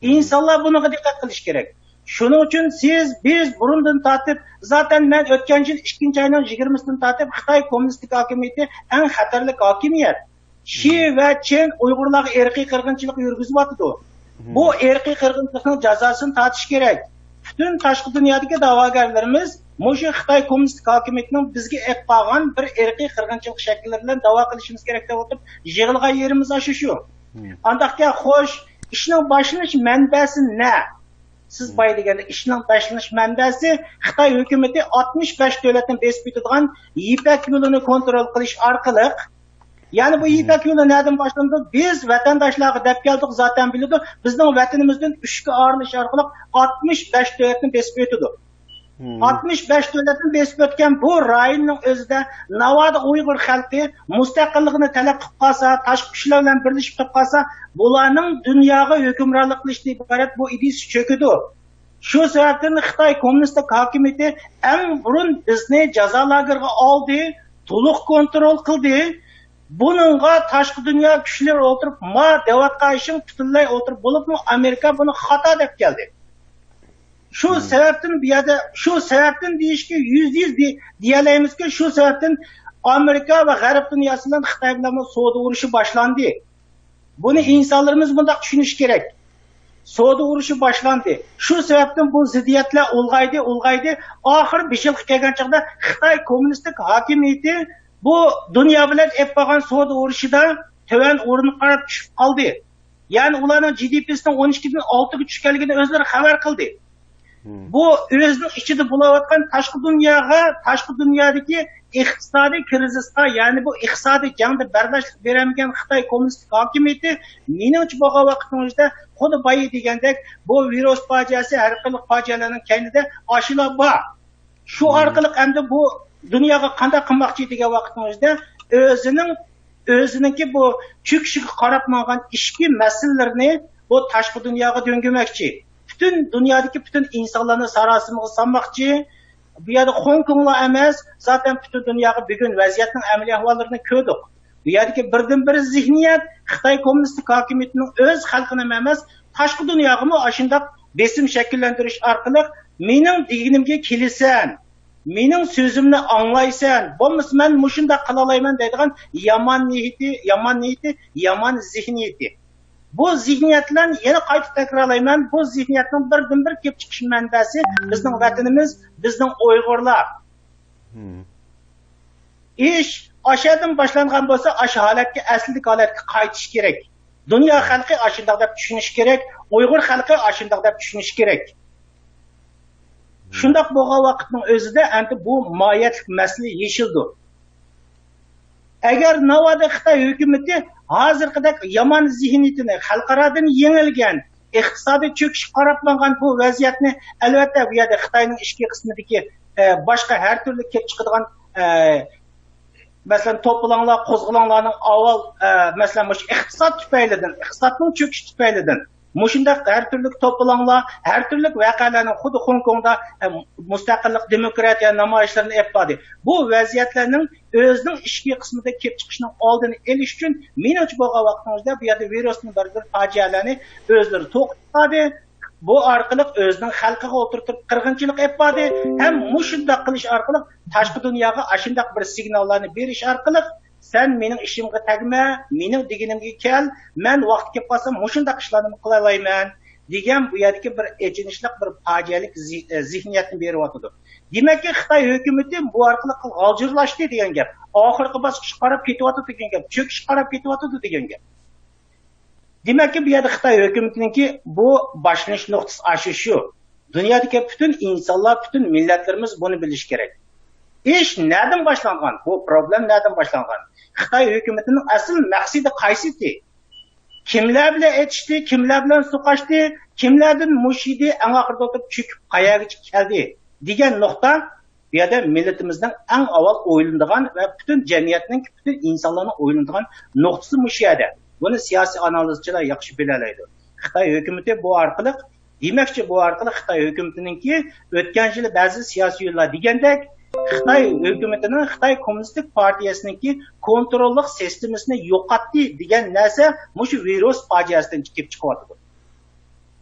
ئىنسانلار بۇنىڭغا دىققەت قىلىشى كېرەك. شۇنىڭ ئۈچۈن سىز، بىز بۇرۇندىن تارتىپ، زاتەن مەن ئۆتكەن يىل ئىككىنچى ئاينىڭ يىگىرمىسىدىن تارتىپ خىتاي كوممۇنىستىك ھاكىمىيىتى ئەڭ خەتەرلىك ھاكىمىيەت. شى ۋە چېن ئۇيغۇرلارغا ئىرقىي قىرغىنچىلىق يۈرگۈزۈۋاتىدۇ. بۇ ئىرقىي قىرغىنچىلىقنىڭ جازاسىنى تارتىش كېرەك. پۈتۈن تاشقى دۇنيادىكى دەۋاگەرلىرىمىز مۇشۇ خىتاي كوممۇنىستىك ھاكىمىيىتىنىڭ بىزگە ئېلىپ بارغان بىر ئىرقىي قىرغىنچىلىق شەكىللىرى بىلەن دەۋا قىلىشىمىز كېرەك دەپ ئولتۇرۇپ يىغلىغان يېرىمىز ئاشۇ شۇ. ئانداقكەن خوش، ئىشنىڭ باشلىنىش مەنبەسى نە؟ سىز بايا دېگەندەك، ئىشنىڭ باشلىنىش مەنبەسى خىتاي ھۆكۈمىتى ئاتمىش بەش دۆلەتنى بېسىپ ئۆتىدىغان يىپەك يولىنى كونترول قىلىش ئارقىلىق، يەنى بۇ يىپەك يولى نەدىن باشلىنىدۇ؟ بىز ۋەتەنداشلارغا دەپ كەلدۇق، زاتەن بىلىدۇ، بىزنىڭ ۋەتىنىمىزدىن ئۈچكە ئايرىلىش ئارقىلىق ئاتمىش بەش دۆلەتنى بېسىپ ئۆتىدۇ. ئاتمىش بەش دۆلەتنى بېسىپ ئۆتكەن بۇ رايوننىڭ ئۆزىدە ناۋادا ئۇيغۇر خەلقى مۇستەقىللىقىنى تەلەپ قىلىپ قالسا، تاشقى كۈچلەر بىلەن بىرلىشىپ قىلىپ قالسا، بۇلارنىڭ دۇنياغا ھۆكۈمرانلىق قىلىشتىن ئىبارەت بۇ ئىدىيىسى چۆكىدۇ. شۇ سەۋەبتىن خىتاي كوممۇنىستىك ھاكىمىيىتى ئەڭ بۇرۇن بىزنى جازا لاگېرىغا ئالدى، تولۇق كونترول قىلدى. بۇنىڭغا تاشقى دۇنيا كۈچلىرى ئولتۇرۇپ، ما دەۋاتقان ئىشىڭ پۈتۈنلەي ئولتۇرۇپ بولۇپمۇ، ئامېرىكا بۇنى خاتا دەپ كەلدى. شۇ سەۋەبتىن بۇ يەردە، شۇ سەۋەبتىن دېيىشكە يۈزدە يۈز دېيەلەيمىزكى، شۇ سەۋەبتىن ئامېرىكا ۋە غەرب دۇنياسى بىلەن خىتاي بىلەن سودا ئۇرۇشى باشلاندى. بۇنى ئىنسانلىرىمىز مۇنداق چۈشىنىشى كېرەك. سودا ئۇرۇشى باشلاندى. شۇ سەۋەبتىن بۇ زىددىيەتلەر ئۇلغايدى، ئۇلغايدى. ئاخىرى بېشىغا كەلگەن چاغدا خىتاي كوممۇنىستىك ھاكىمىيىتى بۇ دۇنيا بىلەن ئېلىپ بارغان سودا ئۇرۇشىدا تۆۋەن ئورۇنغا قاراپ چۈشۈپ قالدى. يەنى ئۇلارنىڭ جى دى پىسىنىڭ ئون ئىككىدىن ئالتىگە چۈشۈپ كەلگىنىنى ئۆزلىرى خەۋەر قىلدى. بۇ ئۆزىنىڭ ئىچىدە بولۇۋاتقان تاشقى دۇنياغا، تاشقى دۇنيادىكى ئىقتىسادىي كىرىزىسقا، يەنى بۇ ئىقتىسادىي جەڭدە بەرداشلىق بېرەلمىگەن خىتاي كوممۇنىستىك ھاكىمىيىتى، مېنىڭچە، بولغان ۋاقىتنىڭ ئۆزىدە خۇددى بايا دېگەندەك، بۇ ۋىرۇس پاجىئەسى، ھەر قېتىملىق پاجىئەلەرنىڭ كەينىدە ئاشۇلار بار. شۇ ئارقىلىق ئەمدى بۇ دۇنياغا قانداق قىلماقچى دېگەن ۋاقىتنىڭ ئۆزىدە ئۆزىنىڭ، ئۆزىنىڭكى بۇ چۆكۈشىگە قاراپ ماڭغان ئىچكى مەسىلىلىرىنى بۇ تاشقى دۇنياغا دۆڭگىمەكچى. پۈتۈن دۇنيادىكى پۈتۈن ئىنسانلارنى ساراسىمىغا سالماقچى. بۇ يەردە خوڭكوڭلا ئەمەس، زاتەن پۈتۈن دۇنياغا بۈگۈن ۋەزىيەتنىڭ ئەمەلىي ئەھۋاللىرىنى كۆردۇق. بۇ يەردىكى بىردىنبىر زېھنىيەت خىتاي كوممۇنىستىك ھاكىمىيىتىنىڭ ئۆز خەلقىنىمۇ ئەمەس، تاشقى دۇنياغىمۇ ئاشۇنداق بېسىم شەكىللەندۈرۈش ئارقىلىق، مېنىڭ دېگىنىمگە كېلىسەن، مېنىڭ سۆزۈمنى ئاڭلايسەن، بولمىسا مەن مۇشۇنداق قىلالايمەن دەيدىغان يامان نىيىتى، يامان نىيىتى، يامان زېھنىيىتى. بۇ زېھنىيەتلەرنى يەنە قايتا تەكرارلايمەن، بۇ زېھنىيەتنىڭ بىردىنبىر كېلىپ چىقىش مەنبەسى بىزنىڭ ۋەتىنىمىز، بىزنىڭ ئۇيغۇرلار. ئىش ئاشۇ يەردىن باشلانغان بولسا، ئاشۇ ھالەتكە، ئەسلىدىكى ھالەتكە قايتىش كېرەك. دۇنيا خەلقى ئاشۇنداق دەپ چۈشىنىشى كېرەك، ئۇيغۇر خەلقى ئاشۇنداق دەپ چۈشىنىشى كېرەك. شۇنداق بولغان ۋاقىتنىڭ ئۆزىدە ئەمدى بۇ ماھىيەتلىك مەسىلە يېشىلىدۇ. ئەگەر ناۋادا خىتاي ھۆكۈمىتى ھازىرقىدەك يامان زېھنىيىتىنى، خەلقئارادىن يېڭىلگەن، ئىقتىسادىي چۆكۈشكە قاراپ ماڭغان بۇ ۋەزىيەتنى، ئەلۋەتتە، بۇ يەردە خىتاينىڭ ئىچكى قىسمىدىكى، ئە، باشقا ھەر تۈرلۈك كېلىپ چىقىدىغان، ئە، مەسىلەن، توپىلاڭلار، قوزغىلاڭلارنىڭ ئاۋۋال، ئە، مەسىلەن، مۇشۇ ئىقتىساد تۈپەيلىدىن، ئىقتىسادنىڭ چۆكۈشى تۈپەيلىدىن، مۇشۇنداق ھەر تۈرلۈك توپىلاڭلار، ھەر تۈرلۈك ۋەقەلەرنىڭ خۇددى خوڭكوڭدا، ئە، مۇستەقىللىق، دېموكراتىيە نامايىشلىرىنى ئېلىپ باردى. بۇ ۋەزىيەتلەرنىڭ ئۆزىنىڭ ئىچكى قىسمىدا كېلىپ چىقىشىنىڭ ئالدىنى ئېلىش ئۈچۈن، مېنىڭچە، بولغان ۋاقتىڭىزدا بۇ يەردە ۋىرۇسنىڭ بىر، بىر پاجىئەلەرنى ئۆزلىرى توختىتىپ باردى. بۇ ئارقىلىق ئۆزىنىڭ خەلقىگە ئولتۇرتۇپ قىرغىنچىلىق ئېلىپ باردى. ھەم مۇشۇنداق قىلىش ئارقىلىق تاشقى دۇنياغا ئاشۇنداق بىر سىگناللارنى بېرىش ئارقىلىق، سەن مېنىڭ ئىشىمغا تەگمە، مېنىڭ دېگىنىمگە كەل، مەن ۋاقتى كېلىپ قالسا مۇشۇنداق ئىشلارنى قىلالايمەن دېگەن بۇ يەردىكى بىر ئېچىنىشلىق، بىر پاجىئەلىك زې-، زېھنىيەتنى بېرىۋاتىدۇ. دېمەككى، خىتاي ھۆكۈمىتى بۇ ئارقىلىق غالجىرلاشتى دېگەن گەپ. ئاخىرقى باسقۇچقا قاراپ كېتىۋاتىدۇ دېگەن گەپ، چۆكۈشكە قاراپ كېتىۋاتىدۇ دېگەن گەپ. دېمەككى، بۇ يەردە خىتاي ھۆكۈمىتىنىڭكى بۇ باشلىنىش نۇقتىسى ئاشۇ شۇ. دۇنيادىكى پۈتۈن ئىنسانلار، پۈتۈن مىللەتلىرىمىز بۇنى بىلىشى كېرەك. ئىش نەدىن باشلانغان؟ بۇ پروبلېم نەدىن باشلانغان؟ خىتاي ھۆكۈمىتىنىڭ ئەسلى مەقسىتى قايسىتى؟ كىملەر بىلەن ئېتىشتى، كىملەر بىلەن سوقاشتى، كىملەردىن مۇش يېدى، ئەڭ ئاخىرىدا ئولتۇرۇپ چۆكۈپ قەيەرگىچە كەلدى دېگەن نۇقتا بۇ يەردە مىللىتىمىزنىڭ ئەڭ ئاۋۋال ئويلىنىدىغان ۋە پۈتۈن جەمئىيەتنىڭ، پۈتۈن ئىنسانلارنىڭ ئويلىنىدىغان نۇقتىسى مۇشۇ يەردە. بۇنى سىياسىي ئانالىزچىلار ياخشى بىلەلەيدۇ. خىتاي ھۆكۈمىتى بۇ ئارقىلىق، دېمەكچى، بۇ ئارقىلىق خىتاي ھۆكۈمىتىنىڭكى ئۆتكەن يىلى بەزى سىياسىيونلار دېگەندەك، خىتاي ھۆكۈمىتىنىڭ، خىتاي كوممۇنىستىك پارتىيەسىنىڭكى كونتروللۇق سىستېمىسىنى يوقاتتى دېگەن نەرسە مۇشۇ ۋىرۇس پاجىئەسىدىن كېلىپ چىقىۋاتىدۇ.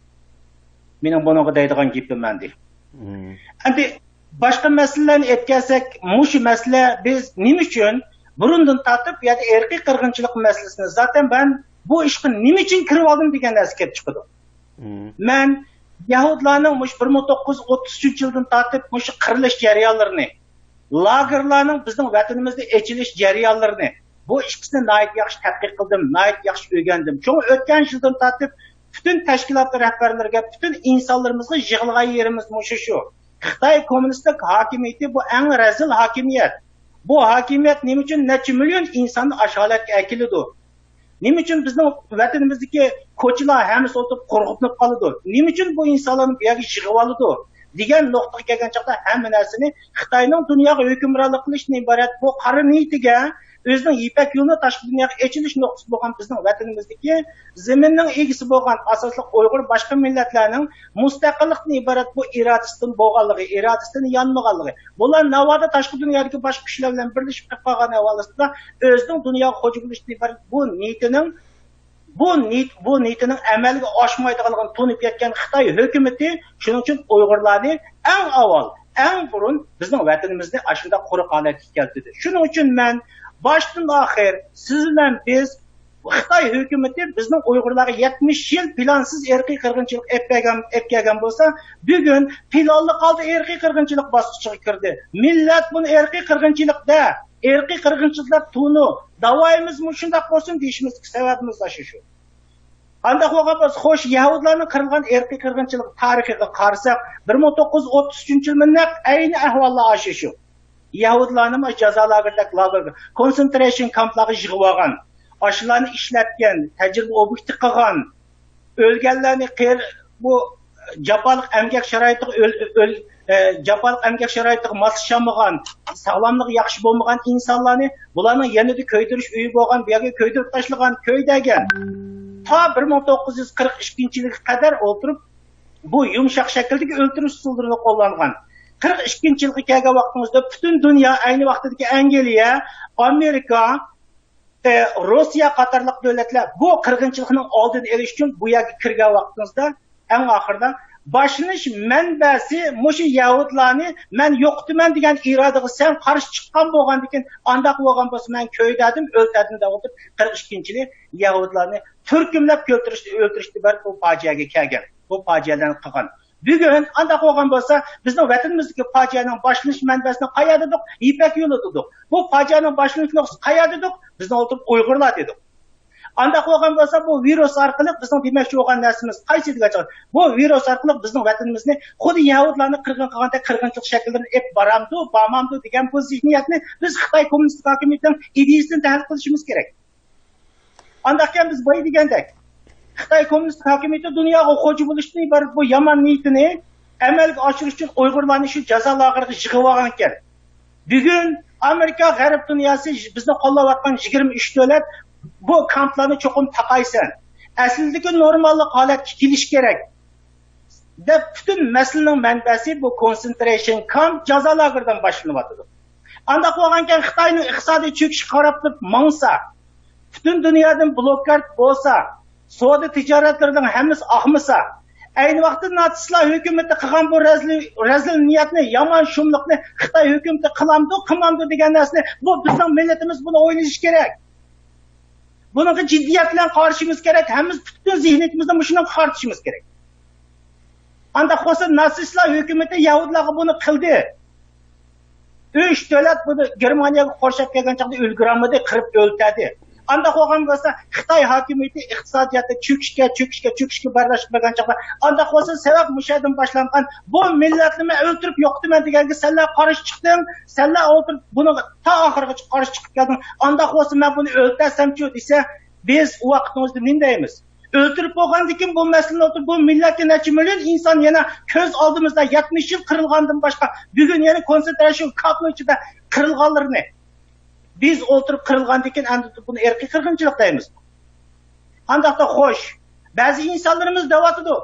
مېنىڭ بۇنىڭغا دەيدىغان گېپىم ئەمدى. ئەمدى باشقا مەسىلىلەرنى ئېيتىپ كەلسەك، مۇشۇ مەسىلە، بىز نېمە ئۈچۈن بۇرۇندىن تارتىپ بۇ يەردە ئىرقىي قىرغىنچىلىق مەسىلىسىنى، زاتەن مەن بۇ ئىشقا نېمە ئۈچۈن كىرىۋالدىم دېگەن نەرسە كېلىپ چىقىدۇ. مەن يەھۇدىيلارنىڭ مۇشۇ بىر مىڭ توققۇز يۈز ئوتتۇز ئۈچىنچى يىلدىن تارتىپ مۇشۇ قىرىلىش جەريانلىرىنى، لاگېرلارنىڭ بىزنىڭ ۋەتىنىمىزدە ئېچىلىش جەريانلىرىنى، بۇ ئىككىسىنى ناھايىتى ياخشى تەتقىق قىلدىم، ناھايىتى ياخشى ئۆگەندىم. شۇڭا ئۆتكەن يىلدىن تارتىپ پۈتۈن تەشكىلات رەھبەرلىرىگە، پۈتۈن ئىنسانلىرىمىزغا يىغلىغان يېرىمىز مۇشۇ شۇ. خىتاي كوممۇنىستىك ھاكىمىيىتى بۇ ئەڭ رەزىل ھاكىمىيەت. بۇ ھاكىمىيەت نېمە ئۈچۈن نەچچە مىليون ئىنساننى ئاشۇ ھالەتكە ئەكېلىدۇ؟ نېمە ئۈچۈن بىزنىڭ ۋەتىنىمىزدىكى كوچىلار ھەممىسى ئولتۇرۇپ قورقۇپ قالىدۇ؟ نېمە ئۈچۈن بۇ ئىنسانلارنى بۇ يەرگە يىغىۋالىدۇ؟ دېگەن نۇقتىغا كەلگەن چاغدا ھەممە نەرسىنى خىتاينىڭ دۇنياغا ھۆكۈمرانلىق قىلىشتىن ئىبارەت بۇ قارا نىيىتىگە، ئۆزىنىڭ يىپەك يولىنى تاشقى دۇنياغا ئېچىلىش نۇقتىسى بولغان بىزنىڭ ۋەتىنىمىزدىكى زېمىننىڭ ئىگىسى بولغان ئاساسلىق ئۇيغۇر باشقا مىللەتلەرنىڭ مۇستەقىللىقتىن ئىبارەت بۇ ئىرادىسىدىن بولغانلىقى، ئىرادىسىدىن يانمىغانلىقى، بۇلار ناۋادا تاشقى دۇنيادىكى باشقا كۈچلەر بىلەن بىرلىشىپ قېلىپ قالغان ئەھۋالدا ئۆزىنىڭ دۇنياغا خوجا بولۇشتىن ئىبارەت بۇ نىيىتىنىڭ، بۇ نىيىت، بۇ نىيىتىنىڭ ئەمەلگە ئاشمايدىغانلىقىنى تونۇپ يەتكەن خىتاي ھۆكۈمىتى شۇنىڭ ئۈچۈن ئۇيغۇرلارنى ئەڭ ئاۋۋال، ئەڭ بۇرۇن بىزنىڭ ۋەتىنىمىزنى ئاشۇنداق قۇرۇق ھالەتكە كەلتۈردى. شۇنىڭ ئۈچۈن مەن باشتىن ئاخىر سىز بىلەن بىز، خىتاي ھۆكۈمىتى بىزنىڭ ئۇيغۇرلارغا يەتمىش يىل پىلانسىز ئىرقىي قىرغىنچىلىق ئېلىپ كەلگەن، ئېلىپ كەلگەن بولسا، بۈگۈن پىلانلىق ھالدا ئىرقىي قىرغىنچىلىق باسقۇچىغا كىردى. مىللەت بۇنى ئىرقىي قىرغىنچىلىق دە، ئىرقىي قىرغىنچىلىق دەپ تونۇ، داۋايىمىز مۇشۇنداق بولسۇن دېيىشىمىزدىكى سەۋەبىمىز ئاشۇ شۇ. قانداق بولغان بولسا، خوش، يەھۇدىيلارنىڭ قىرىلغان ئىرقىي قىرغىنچىلىق تارىخىغا قارىساق، بىر مىڭ توققۇز يۈز ئوتتۇز ئۈچىنچى يىلمۇ نەق ئەينى ئەھۋاللار ئاشۇ شۇ. يەھۇدىيلارنىمۇ جازا لاگېرىدەك لاگېرغا، كونسېنترېشن كامپلارغا يىغىۋالغان، ئاشۇلارنى ئىشلەتكەن، تەجرىبە ئوبيېكتى قىلغان، ئۆلگەنلەرنى قېر-، بۇ جاپالىق ئەمگەك شارائىتىغا ئۆل-، ئۆل-، ئە، جاپالىق ئەمگەك شارائىتىغا ماسلىشالمىغان، ساغلاملىقى ياخشى بولمىغان ئىنسانلارنى، بۇلارنىڭ يېنىدا كۆيدۈرۈش ئۆيى بولغان، بۇ يەرگە كۆيدۈرۈپ تاشلىغان، كۆيدۈرگەن. تا بىر مىڭ توققۇز يۈز قىرىق ئىككىنچى يىلغا قەدەر ئولتۇرۇپ، بۇ يۇمشاق شەكىلدىكى ئۆلتۈرۈش ئۇسۇللىرىنى قوللانغان. قىرىق ئىككىنچى يىلغا كەلگەن ۋاقتىمىزدا پۈتۈن دۇنيا، ئەينى ۋاقتىدىكى ئەنگلىيە، ئامېرىكا، ئە، روسىيە قاتارلىق دۆلەتلەر بۇ قىرغىنچىلىقنىڭ ئالدىنى ئېلىش ئۈچۈن بۇ يەرگە كىرگەن ۋاقتىمىزدا، ئەڭ ئاخىرىدا باشلىنىش مەنبەسى مۇشۇ يەھۇدىيلارنى مەن يوقىتىمەن دېگەن ئىرادىغا سەن قارشى چىققان بولغاندىكىن، ئانداق بولغان بولسا مەن كۆيدۈردۈم، ئۆلتۈردۈم دەپ ئولتۇرۇپ، قىرىق ئىككىنچى يىلى يەھۇدىيلارنى تۈركۈملەپ كۆلتۈرۈشتە ئۆلتۈرۈشتە بېرىپ بۇ پاجىئەگە كەلگەن. بۇ پاجىئەلەرنى قىلغان. بۈگۈن ئانداق بولغان بولسا، بىزنىڭ ۋەتىنىمىزدىكى پاجىئەنىڭ باشلىنىش مەنبەسىنى قەيەردە دېدۇق؟ يىپەك يولىدا دېدۇق. بۇ پاجىئەنىڭ باشلىنىش نۇقتىسى قەيەردە دېدۇق؟ بىزنىڭ ئولتۇرۇپ ئۇيغۇرلار دېدۇق. ئانداق بولغان بولسا، بۇ ۋىرۇس ئارقىلىق بىزنىڭ دېمەكچى بولغان نەرسىمىز قايسى دېگەن چاغدا، بۇ ۋىرۇس ئارقىلىق بىزنىڭ ۋەتىنىمىزنى خۇددى يەھۇدىيلارنى قىرغىن قىلغاندەك قىرغىنچىلىق شەكىللىرىنى ئېلىپ بارامدۇ، بارمامدۇ دېگەن بۇ زېھنىيەتنى بىز خىتاي كوممۇنىستىك ھاكىمىيىتىنىڭ ئىدىيىسىدىن تەھلىل قىلىشىمىز كېرەك. ئانداقكەن بىز بايا دېگەندەك، خىتاي كوممۇنىستىك ھاكىمىيىتى دۇنياغا خوجا بولۇشتىن ئىبارەت بۇ يامان نىيىتىنى ئەمەلگە ئاشۇرۇش ئۈچۈن ئۇيغۇرلارنى شۇ جازا لاگېرىغا يىغىۋالغانىكەن. بۈگۈن ئامېرىكا، غەرب دۇنياسى بىزنى قوللاۋاتقان يىگىرمە ئۈچ دۆلەت بۇ كامپلارنى چوقۇم تاقايسەن، ئەسلىدىكى نورماللىق ھالەتكە كېلىش كېرەك، دەپ پۈتۈن مەسىلىنىڭ مەنبەسى بۇ كونسېنترېيشن كامپ، جازا لاگېرىدىن باشلىنىۋاتىدۇ. ئانداق بولغانكەن خىتاينىڭ ئىقتىسادىي چۆكۈشىگە قاراپ تۇرۇپ ماڭسا، پۈتۈن دۇنيادىن بلوكاد بولسا، سودا تىجارەتلىرىنىڭ ھەممىسى ئاقمىسا، ئەينى ۋاقىتتا ناتسىستلار ھۆكۈمىتى قىلغان بۇ رەزىل، رەزىل نىيەتنى، يامان شۇملۇقنى خىتاي ھۆكۈمىتى قىلامدۇ، قىلمامدۇ دېگەن نەرسىنى بۇ بىزنىڭ مىللىتىمىز بۇنى ئويلىشى كېرەك. بۇنىڭغا جىددىيەت بىلەن قارىشىمىز كېرەك. ھەممىمىز پۈتۈن زېھنىيىتىمىزنى مۇشۇنىڭغا قارىتىشىمىز كېرەك. ئانداق بولسا ناتسىستلار ھۆكۈمىتى يەھۇدىيلارغا بۇنى قىلدى. ئۈچ دۆلەت بۇنى گېرمانىيەگە قورشاپ كەلگەن چاغدا ئۈلگۈرەلمىدى، قىرىپ ئۆلتۈردى. ئانداق بولغان بولسا خىتاي ھاكىمىيىتى ئىقتىسادىياتتا چۆكۈشكە، چۆكۈشكە، چۆكۈشكە بارلاشقا بارغان چاغدا، ئانداق بولسا سەۋەب مۇشۇ يەردىن باشلانغان، بۇ مىللەتنى مەن ئۆلتۈرۈپ يوقىتىمەن دېگەنگە سەنلەر قارشى چىقتىڭ، سەنلەر ئولتۇرۇپ بۇنىڭغا تا ئاخىرغىچە قارشى چىقىپ كەلدىڭ. ئانداق بولسا مەن بۇنى ئۆلتۈرسەمچۇ دېسە، بىز ئۇ ۋاقتىڭىزدا نېمە دەيمىز؟ ئۆلتۈرۈپ بولغاندىن كېيىن بۇ مەسىلىنى ئولتۇرۇپ، بۇ مىللەتكە نەچچە مىليون ئىنسان يەنە كۆز ئالدىمىزدا يەتمىش يىل قىرىلغاندىن باشقا، بۈگۈن يەنە كونسېنتراتسىيە كامپنىڭ ئىچىدە قىرىلغانلىرىنى بىز ئولتۇرۇپ قىرىلغاندىن كېيىن ئەمدى بۇنى ئىرقىي قىرغىنچىلىق دەيمىز. ئانداقتا خوش، بەزى ئىنسانلىرىمىز دەۋاتىدۇ،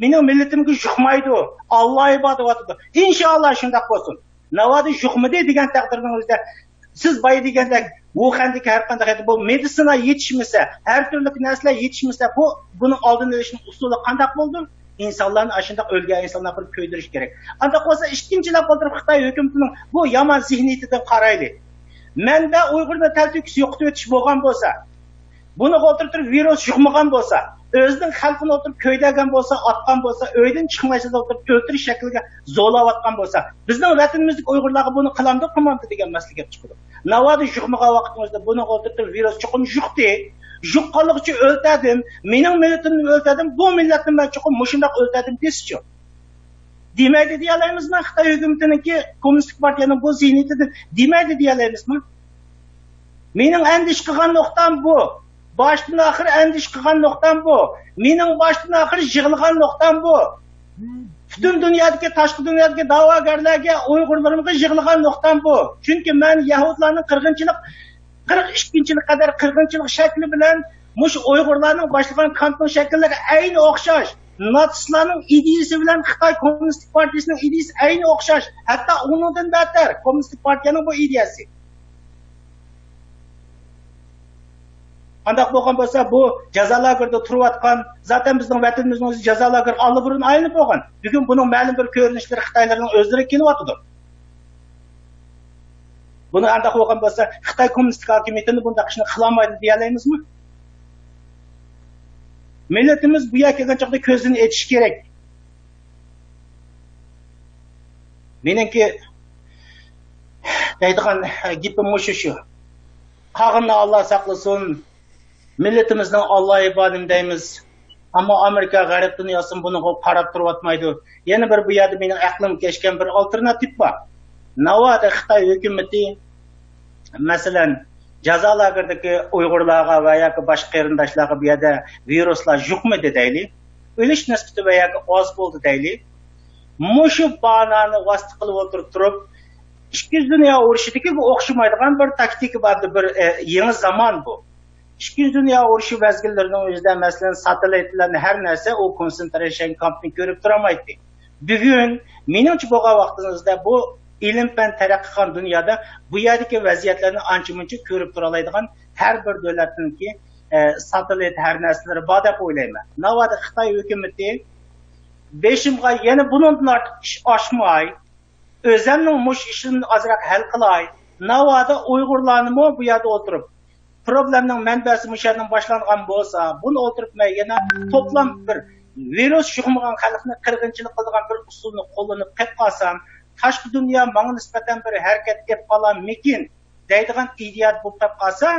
مېنىڭ مىللىتىمگە يۇقمايدۇ، ئاللاھى بار دەۋاتىدۇ. ئىنشائاللا شۇنداق بولسۇن. ناۋادا يۇقمىدى دېگەن تەقدىرنىڭ ئۆزىدە سىز بايا دېگەندەك، ۋۇخەندىكى ھەر قانداق يەردە بۇ مېدىتسىنا يېتىشمىسە، ھەر تۈرلۈك نەرسىلەر يېتىشمىسە، بۇ، بۇنىڭ ئالدىنى ئېلىشنىڭ ئۇسۇلى قانداق بولىدۇ؟ ئىنسانلارنى ئاشۇنداق ئۆلگەن ئىنسانلار قىلىپ كۆيدۈرۈش كېرەك. ئانداق بولسا ئىككىنچىلەپ ئولتۇرۇپ خىتاي ھۆكۈمىتىنىڭ بۇ يامان زېھنىيىتىدىن قارايلى. مەنبە ئۇيغۇرنى تەلتۆكۈس يوقىتىۋېتىش بولغان بولسا، بۇنىڭغا ئولتۇرۇپ تۇرۇپ ۋىرۇس يۇقمىغان بولسا، ئۆزىنىڭ خەلقىنى ئولتۇرۇپ كۆيدۈرگەن بولسا، ئاتقان بولسا، ئۆيدىن چىقمايسىز ئولتۇرۇپ ئۆلتۈرۈش شەكلىگە زورلاۋاتقان بولسا، بىزنىڭ ۋەتىنىمىزدىكى ئۇيغۇرلارغا بۇنى قىلامدۇ، قىلمامدۇ دېگەن مەسىلە كېلىپ چىقىدۇ. ناۋادا يۇقمىغان ۋاقتىمىزدا بۇنىڭغا ئولتۇرۇپ تۇرۇپ ۋىرۇس چوقۇم يۇقتى، يۇققانلىقى ئۈچۈن ئۆلتۈردۈم، مېنىڭ مىللىتىمنى ئۆلتۈردۈم، بۇ مىللەتنى مەن چوقۇم مۇشۇنداق ئۆلتۈردۈم دېسىچۇ؟ دېمەيدۇ دېيەلەيمىزمۇ؟ خىتاي ھۆكۈمىتىنىڭكى كوممۇنىستىك پارتىيەنىڭ بۇ زېھنىيىتىدىن دېمەيدۇ دېيەلەيمىزمۇ؟ مېنىڭ ئەندىشە قىلغان نۇقتام بۇ. باشتىن ئاخىر ئەندىشە قىلغان نۇقتام بۇ. مېنىڭ باشتىن ئاخىر يىغلىغان نۇقتام بۇ. پۈتۈن دۇنيادىكى، تاشقى دۇنيادىكى دەۋاگەرلەرگە، ئۇيغۇرلىرىمغا يىغلىغان نۇقتام بۇ. چۈنكى مەن يەھۇدىيلارنىڭ قىرغىنچىلىق، قىرىق ئىككىنچى يىلغا قەدەر قىرغىنچىلىق شەكلى بىلەن مۇشۇ ئۇيغۇرلارنىڭ باشلىغان كامپنىڭ شەكىللىرىگە ئەينى ئوخشاش. ناتسىستلارنىڭ ئىدىيىسى بىلەن خىتاي كوممۇنىستىك پارتىيىسىنىڭ ئىدىيىسى ئەينى ئوخشاش. ھەتتا ئۇنىڭدىن بەتەر كوممۇنىستىك پارتىيەنىڭ بۇ ئىدىيەسى. قانداق بولغان بولسا، بۇ جازا لاگېرىدا تۇرۇۋاتقان، زاتەن بىزنىڭ ۋەتىنىمىزنىڭ ئۆزى جازا لاگېرىغا ئاللىبۇرۇن ئايلىنىپ بولغان. بۈگۈن بۇنىڭ مەلۇم بىر كۆرۈنۈشلىرى خىتايلارنىڭ ئۆزلىرىگە كېلىۋاتىدۇ. بۇنى ئانداق بولغان بولسا، خىتاي كوممۇنىستىك ھاكىمىيىتىنى بۇنداق ئىشنى قىلالمايدۇ دېيەلەيمىزمۇ؟ مىللىتىمىز بۇ يەرگە كەلگەن چاغدا كۆزىنى ئېچىشى كېرەك. مېنىڭكى دەيدىغان گېپىم مۇشۇ، شۇ. قالغىنىنى ئاللا ساقلىسۇن. مىللىتىمىزنىڭ ئاللاھى بار نېمە دەيمىز. ئەمما ئامېرىكا، غەرب دۇنياسىمۇ بۇنىڭغا قاراپ تۇرۇۋاتمايدۇ. يەنە بىر بۇ يەردە مېنىڭ ئەقلىمگە كەچكەن بىر ئالتېرناتىپ بار. ناۋادا خىتاي ھۆكۈمىتى، مەسىلەن، جازا لاگېرىدىكى ئۇيغۇرلارغا ۋە ياكى باشقا قېرىنداشلارغا بۇ يەردە ۋىرۇسلار يۇقمىدى دەيلى، ئۆلۈش نىسبىتى ۋە ياكى ئاز بولدى دەيلى. مۇشۇ باھانانى ۋاسىتە قىلىپ ئولتۇرۇپ تۇرۇپ، ئىككىنچى دۇنيا ئۇرۇشىدىكىگە ئوخشىمايدىغان بىر تاكتىكا بار ئىدى، بىر، ئە، يېڭى زامان بۇ. ئىككىنچى دۇنيا ئۇرۇشى مەزگىللىرىنىڭ ئۆزىدە، مەسىلەن، ساتېلىتلارنى، ھەر نەرسە ئۇ كونسېنترېيشن كامپنى كۆرۈپ تۇرالمايتتى. بۈگۈن مېنىڭچە بولغان ۋاقتىمىزدا بۇ ئىلىم-پەن تەرەققىي قىلغان دۇنيادا بۇ يەردىكى ۋەزىيەتلەرنى ئانچە-مۇنچە كۆرۈپ تۇرالايدىغان ھەر بىر دۆلەتنىڭكى، ئە، ساتېلىت، ھەر نەرسىلىرى بار دەپ ئويلايمەن. ناۋادا خىتاي ھۆكۈمىتى بېشىمغا يەنە بۇنىڭدىن ئارتۇق ئىش ئاچماي، ئۆزەمنىڭ مۇشۇ ئىشىمنى ئازراق ھەل قىلاي. ناۋادا ئۇيغۇرلارنىمۇ بۇ يەردە ئولتۇرۇپ، پروبلېمنىڭ مەنبەسى مۇشۇ يەردىن باشلانغان بولسا، بۇنى ئولتۇرۇپ مەن يەنە توپلام بىر ۋىرۇس يۇقمىغان خەلقنى قىرغىنچىلىق قىلىدىغان بىر ئۇسۇلنى قوللىنىپ قېلىپ قالسام، تاشقى دۇنيا ماڭا نىسبەتەن بىر ھەرىكەت ئېلىپ قالارمىكىن دەيدىغان ئىدىيە بولۇپ قېلىپ قالسا،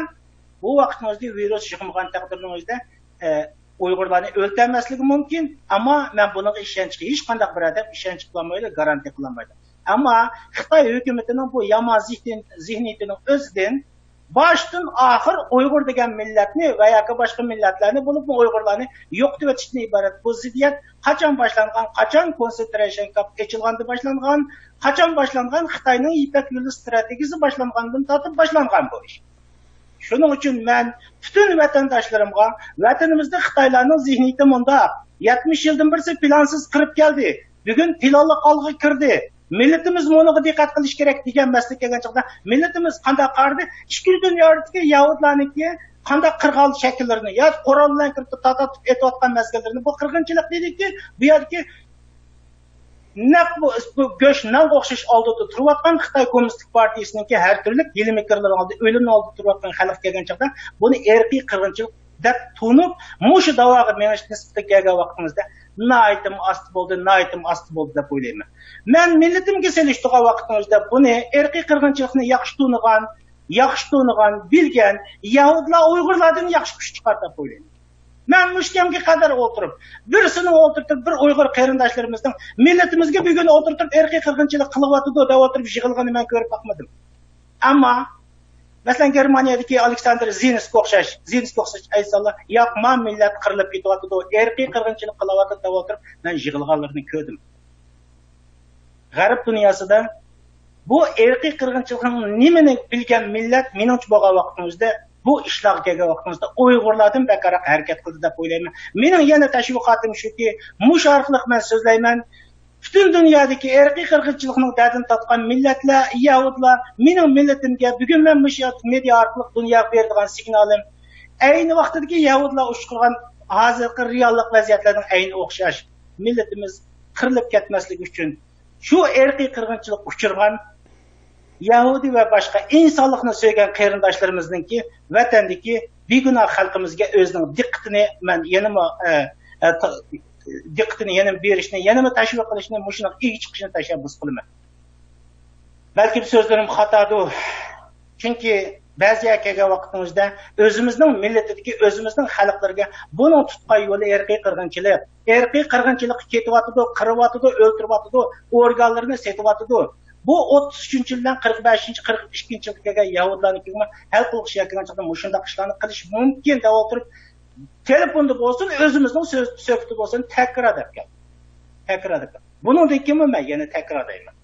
بۇ ۋاقىتنىڭ ئۆزىدە ۋىرۇس يۇقمىغان تەقدىرنىڭ ئۆزىدە، ئە، ئۇيغۇرلارنى ئۆلتۈرمەسلىكى مۇمكىن، ئەمما مەن بۇنىڭغا ئىشەنچ، ھېچقانداق بىر ئادەم ئىشەنچ قىلالمايدۇ، گارانتىيە قىلالمايدۇ. ئەمما خىتاي ھۆكۈمىتىنىڭ بۇ يامان زېھنىي-، زېھنىيىتىنىڭ ئۆزىدىن باشتىن ئاخىر ئۇيغۇر دېگەن مىللەتنى ۋە ياكى باشقا مىللەتلەرنى، بولۇپمۇ ئۇيغۇرلارنى يوقىتىۋېتىشتىن ئىبارەت بۇ زىددىيەت قاچان باشلانغان، قاچان كونسېنترېيشن كامپ ئېچىلغاندا باشلانغان، قاچان باشلانغان، خىتاينىڭ يىپەك يولى ستراتېگىيىسى باشلانغاندىن تارتىپ باشلانغان بۇ ئىش. شۇنىڭ ئۈچۈن مەن پۈتۈن ۋەتەنداشلىرىمغا، ۋەتىنىمىزدە خىتايلارنىڭ زېھنىيىتى مۇنداق، يەتمىش يىلدىن بىرسى پىلانسىز قىرىپ كەلدى. بۈگۈن پىلانلىق ئالغا كىردى. مىللىتىمىز بۇنىڭغا دىققەت قىلىش كېرەك دېگەن مەسىلە كەلگەن چاغدا، مىللىتىمىز قانداق قارىدى؟ ئىككىنچى دۇنيا ئۇرۇشىدىكى يەھۇدىيلارنىڭكى قانداق قىرغان شەكىللىرىنى، يا قورال بىلەن كىرىپ تارتىپ ئېتىۋاتقان مەزگىللىرىنى، بۇ قىرغىنچىلىق دېدىكى، بۇ يەردىكى نەق بۇ، بۇ گۆش نانغا ئوخشاش ئالدىدا تۇرۇۋاتقان خىتاي كوممۇنىستىك پارتىيىسىنىڭكى ھەر تۈرلۈك ھىيلە-مىكىرلىرىنىڭ ئالدىدا، ئۆلۈمنىڭ ئالدىدا تۇرۇۋاتقان خەلق كەلگەن چاغدا، بۇنى ئىرقىي قىرغىنچىلىق دەپ تونۇپ، مۇشۇ داۋاغا مېڭىش نىسبىتىگە كەلگەن ۋاقتىمىزدا ناھايىتىمۇ ئاستا بولدى، ناھايىتىمۇ ئاستا بولدى دەپ ئويلايمەن. مەن مىللىتىمگە سېلىشتۇرغان ۋاقتىمىزدا بۇنى ئىرقىي قىرغىنچىلىقنى ياخشى تونۇغان، ياخشى تونۇغان، بىلگەن يەھۇدىيلار ئۇيغۇرلاردىن ياخشى كۈچ چىقار دەپ ئويلايمەن. مەن مۇشۇ كەمگە قەدەر ئولتۇرۇپ، بىرسىنى ئولتۇرتۇپ، بىر ئۇيغۇر قېرىنداشلىرىمىزنىڭ مىللىتىمىزگە بۈگۈن ئولتۇرتۇپ ئىرقىي قىرغىنچىلىق قىلىۋاتىدۇ دەپ ئولتۇرۇپ يىغىلغىنىنى مەن كۆرۈپ باقمىدىم. ئەمما، مەسىلەن، گېرمانىيەدىكى ئالېكساندىر زېنسكى ئوخشاش، زېنسكى ئوخشاش ئېيتسالا، ياق، ما مىللەت قىرىلىپ كېتىۋاتىدۇ، ئىرقىي قىرغىنچىلىق قىلىۋاتىدۇ دەپ ئولتۇرۇپ مەن يىغىلغانلىرىنى كۆردۈم. غەرب دۇنياسىدا بۇ ئىرقىي قىرغىنچىلىقنىڭ نېمىنى بىلگەن مىللەت، مېنىڭچە بولغان ۋاقتىمىزدا، بۇ ئىشلارغا كەلگەن ۋاقتىمىزدا ئۇيغۇرلاردىن بەكرەك ھەرىكەت قىلدى دەپ ئويلايمەن. مېنىڭ يەنە تەشۋىقاتىم شۇكى، مۇشۇ ئارقىلىق مەن سۆزلەيمەن. پۈتۈن دۇنيادىكى ئىرقىي قىرغىنچىلىقنىڭ دەردىنى تارتقان مىللەتلەر، يەھۇدىيلار، مېنىڭ مىللىتىمگە بۈگۈن مەن مۇشۇ مېدىيا ئارقىلىق دۇنياغا بېرىدىغان سىگنالىم، ئەينى ۋاقتىدىكى يەھۇدىيلار ئۇچرىغان ھازىرقى رېئاللىق ۋەزىيەتلەرنىڭ ئەينى ئوخشاش. مىللىتىمىز قىرىلىپ كەتمەسلىكى ئۈچۈن، شۇ ئىرقىي قىرغىنچىلىققا ئۇچرىغان يەھۇدىي ۋە باشقا ئىنسانلىقنى سۆيگەن قېرىنداشلىرىمىزنىڭكى ۋەتەندىكى بىگۇناھ خەلقىمىزگە ئۆزىنىڭ دىققىتىنى مەن يەنىمۇ، ئە، ئە، تا-، دىققىتىنى يەنىمۇ بېرىشنى، يەنىمۇ تەشۋىق قىلىشنى، مۇشۇنىڭ ئىگە چىقىشىنى تەشەببۇس قىلىمەن. بەلكىم سۆزلىرىم خاتادۇر. چۈنكى بەزى يەرگە كەلگەن ۋاقتىمىزدا ئۆزىمىزنىڭ مىللىتىدىكى، ئۆزىمىزنىڭ خەلقلىرىگە بۇنىڭ تۇتقان يولى ئىرقىي قىرغىنچىلىق. ئىرقىي قىرغىنچىلىققا كېتىۋاتىدۇ، قىرىۋاتىدۇ، ئۆلتۈرۈۋاتىدۇ، ئورگانلىرىنى سېتىۋاتىدۇ. بۇ ئوتتۇز ئۈچىنچى يىل بىلەن قىرىق بەشىنچى، قىرىق ئىككىنچى يىلغا كەلگەن يەھۇدىيلارنىڭكى ھەل قىلغۇچى يەكۈنگە چىققان مۇشۇنداق ئىشلارنى قىلىش مۇمكىن دەپ ئولتۇرۇپ، تېلېفوندا بولسۇن، ئۆزىمىزنىڭ سۆز، سۆھبىتى بولسۇن، تەكرار دەپ كەلدى. تەكرار دەپ كەلدى. بۇنىڭدىن كېيىنمۇ مەن يەنە تەكرارلايمەن.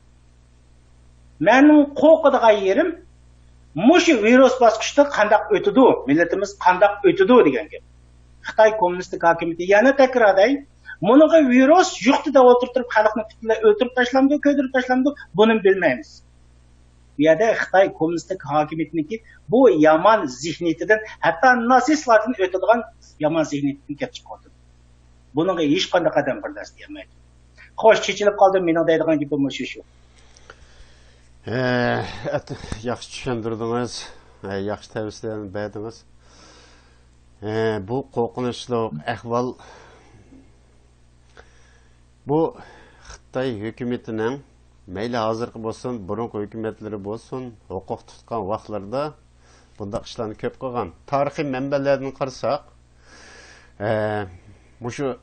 مەننىڭ قورقىدىغان يېرىم مۇشۇ ۋىرۇس باسقۇچتا قانداق ئۆتىدۇ، مىللىتىمىز قانداق ئۆتىدۇ دېگەن گەپ. خىتاي كوممۇنىستىك ھاكىمىيىتى، يەنە تەكرارلاي، مۇنىڭغا ۋىرۇس يۇقتى دەپ ئولتۇرتۇپ خەلقنى پۈتۈنلەي ئۆلتۈرۈپ تاشلامدۇ، كۆيدۈرۈپ تاشلامدۇ، بۇنىمۇ بىلمەيمىز. بۇ يەردە خىتاي كوممۇنىستىك ھاكىمىيىتىنىڭكى بۇ يامان زېھنىيىتىدىن، ھەتتا ناتسىستلاردىن ئۆتىدىغان يامان زېھنىيىتتىن كېلىپ چىقىۋاتىدۇ. بۇنىڭغا ھېچقانداق ئادەم بىر نەرسە دېيەلمەيدۇ. خوش، چېچىلىپ قالدىم، مېنىڭ دەيدىغان گېپىم مۇشۇ شۇ. ھە، ئەت-، ياخشى چۈشەندۈردىڭىز، ھە، ياخشى تەۋسىيەلەرنى بەردىڭىز. ھە، بۇ قورقۇنچلۇق ئەھۋال، بۇ خىتاي ھۆكۈمىتىنىڭ مەيلى ھازىرقى بولسۇن، بۇرۇنقى ھۆكۈمەتلىرى بولسۇن، ھوقۇق تۇتقان ۋاقىتلىرىدا بۇنداق ئىشلارنى كۆپ قىلغان. تارىخىي مەنبەلەردىن قارىساق، ئە، مۇشۇ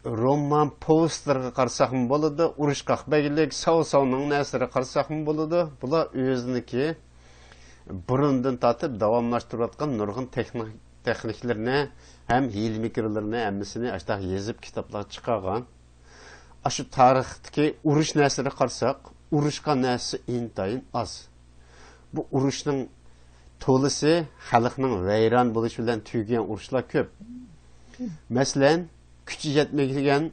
رومان پوۋېستلىرىغا قارىساقمۇ بولىدۇ، ئۇرۇش قاقبەگلىك، ساۋ ساۋنىڭ نەرسىلىرىگە قارىساقمۇ بولىدۇ. بۇلار ئۆزىنىڭكى بۇرۇندىن تارتىپ داۋاملاشتۇرۇۋاتقان نۇرغۇن تېخنىك-، تېخنىكلىرىنى ھەم ھىيلە-مىكىرلىرىنى ھەممىسىنى ئاشۇنداق يېزىپ كىتابلارغا چىقارغان. ئاشۇ تارىختىكى ئۇرۇش نەرسىلىرىگە قارىساق، ئۇرۇشقان نەرسىسى ئىنتايىن ئاز. بۇ ئۇرۇشنىڭ تولىسى خەلقنىڭ ۋەيران بولۇشى بىلەن تۈگىگەن ئۇرۇشلار كۆپ. مەسىلەن، كۈچى يەتمىگەن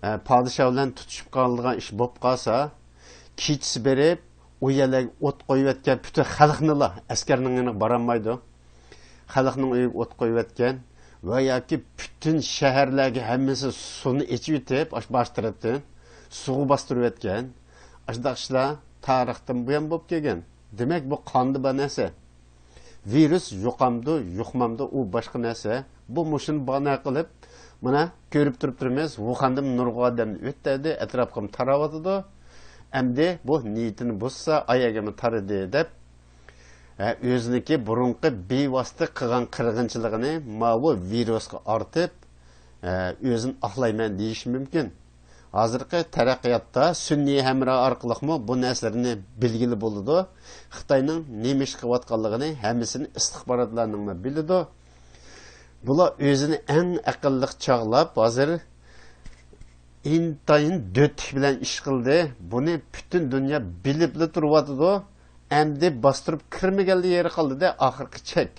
ئە، پادىشاھ بىلەن تۇتۇشۇپ قالىدىغان ئىش بولۇپ قالسا، كېچىسى بېرىپ، ئۇ يەرلەرگە ئوت قويۇۋەتكەن پۈتۈن خەلقنىلا، ئەسكەرنىڭ يېنىغا بارالمايدۇ. خەلقنىڭ ئۆيىگە ئوت قويۇۋەتكەن ۋە ياكى پۈتۈن شەھەرلەرگە ھەممىسى سۇنى ئېچىۋېتىپ، ئاشۇ باش تەرەپتىن سۇغا باستۇرۇۋەتكەن. ئاشۇنداق ئىشلار تارىختىن بۇيان بولۇپ كەلگەن. دېمەك، بۇ قاندا بار نەرسە. ۋىرۇس يۇقامدۇ، يۇقمامدۇ، ئۇ باشقا نەرسە. بۇ مۇشۇنى بانا قىلىپ، مانا كۆرۈپ تۇرۇپ تۇرىمىز، ۋۇخەندىمۇ نۇرغۇن ئادەم ئۆتتەردى، ئەتراپقىمۇ تاراۋاتىدۇ. ئەمدى بۇ نىيىتىنى بۇزسا، ئاياغىمۇ تارىدى دەپ، ھە، ئۆزىنىڭكى بۇرۇنقى بىۋاسىتە قىلغان قىرغىنچىلىقىنى ماۋۇ ۋىرۇسقا ئارتىپ، ھە، ئۆزىنى ئاقلايمەن دېيىشى مۇمكىن. ھازىرقى تەرەققىياتتا سۈنئىي ھەمراھ ئارقىلىقمۇ بۇ نەرسىلەرنى بىلگىلى بولىدۇ. خىتاينىڭ نېمە ئىش قىلىۋاتقانلىقىنى ھەممىسىنى ئىستىخباراتلارنىڭمۇ بىلىدۇ. بۇلار ئۆزىنى ئەڭ ئەقىللىق چاغلاپ، ھازىر ئىنتايىن دۆتلۈك بىلەن ئىش قىلدى. بۇنى پۈتۈن دۇنيا بىلىپلا تۇرۇۋاتىدۇ. ئەمدى باستۇرۇپ كىرمىگەنلا يېرى قالدى-دە، ئاخىرقى چەك.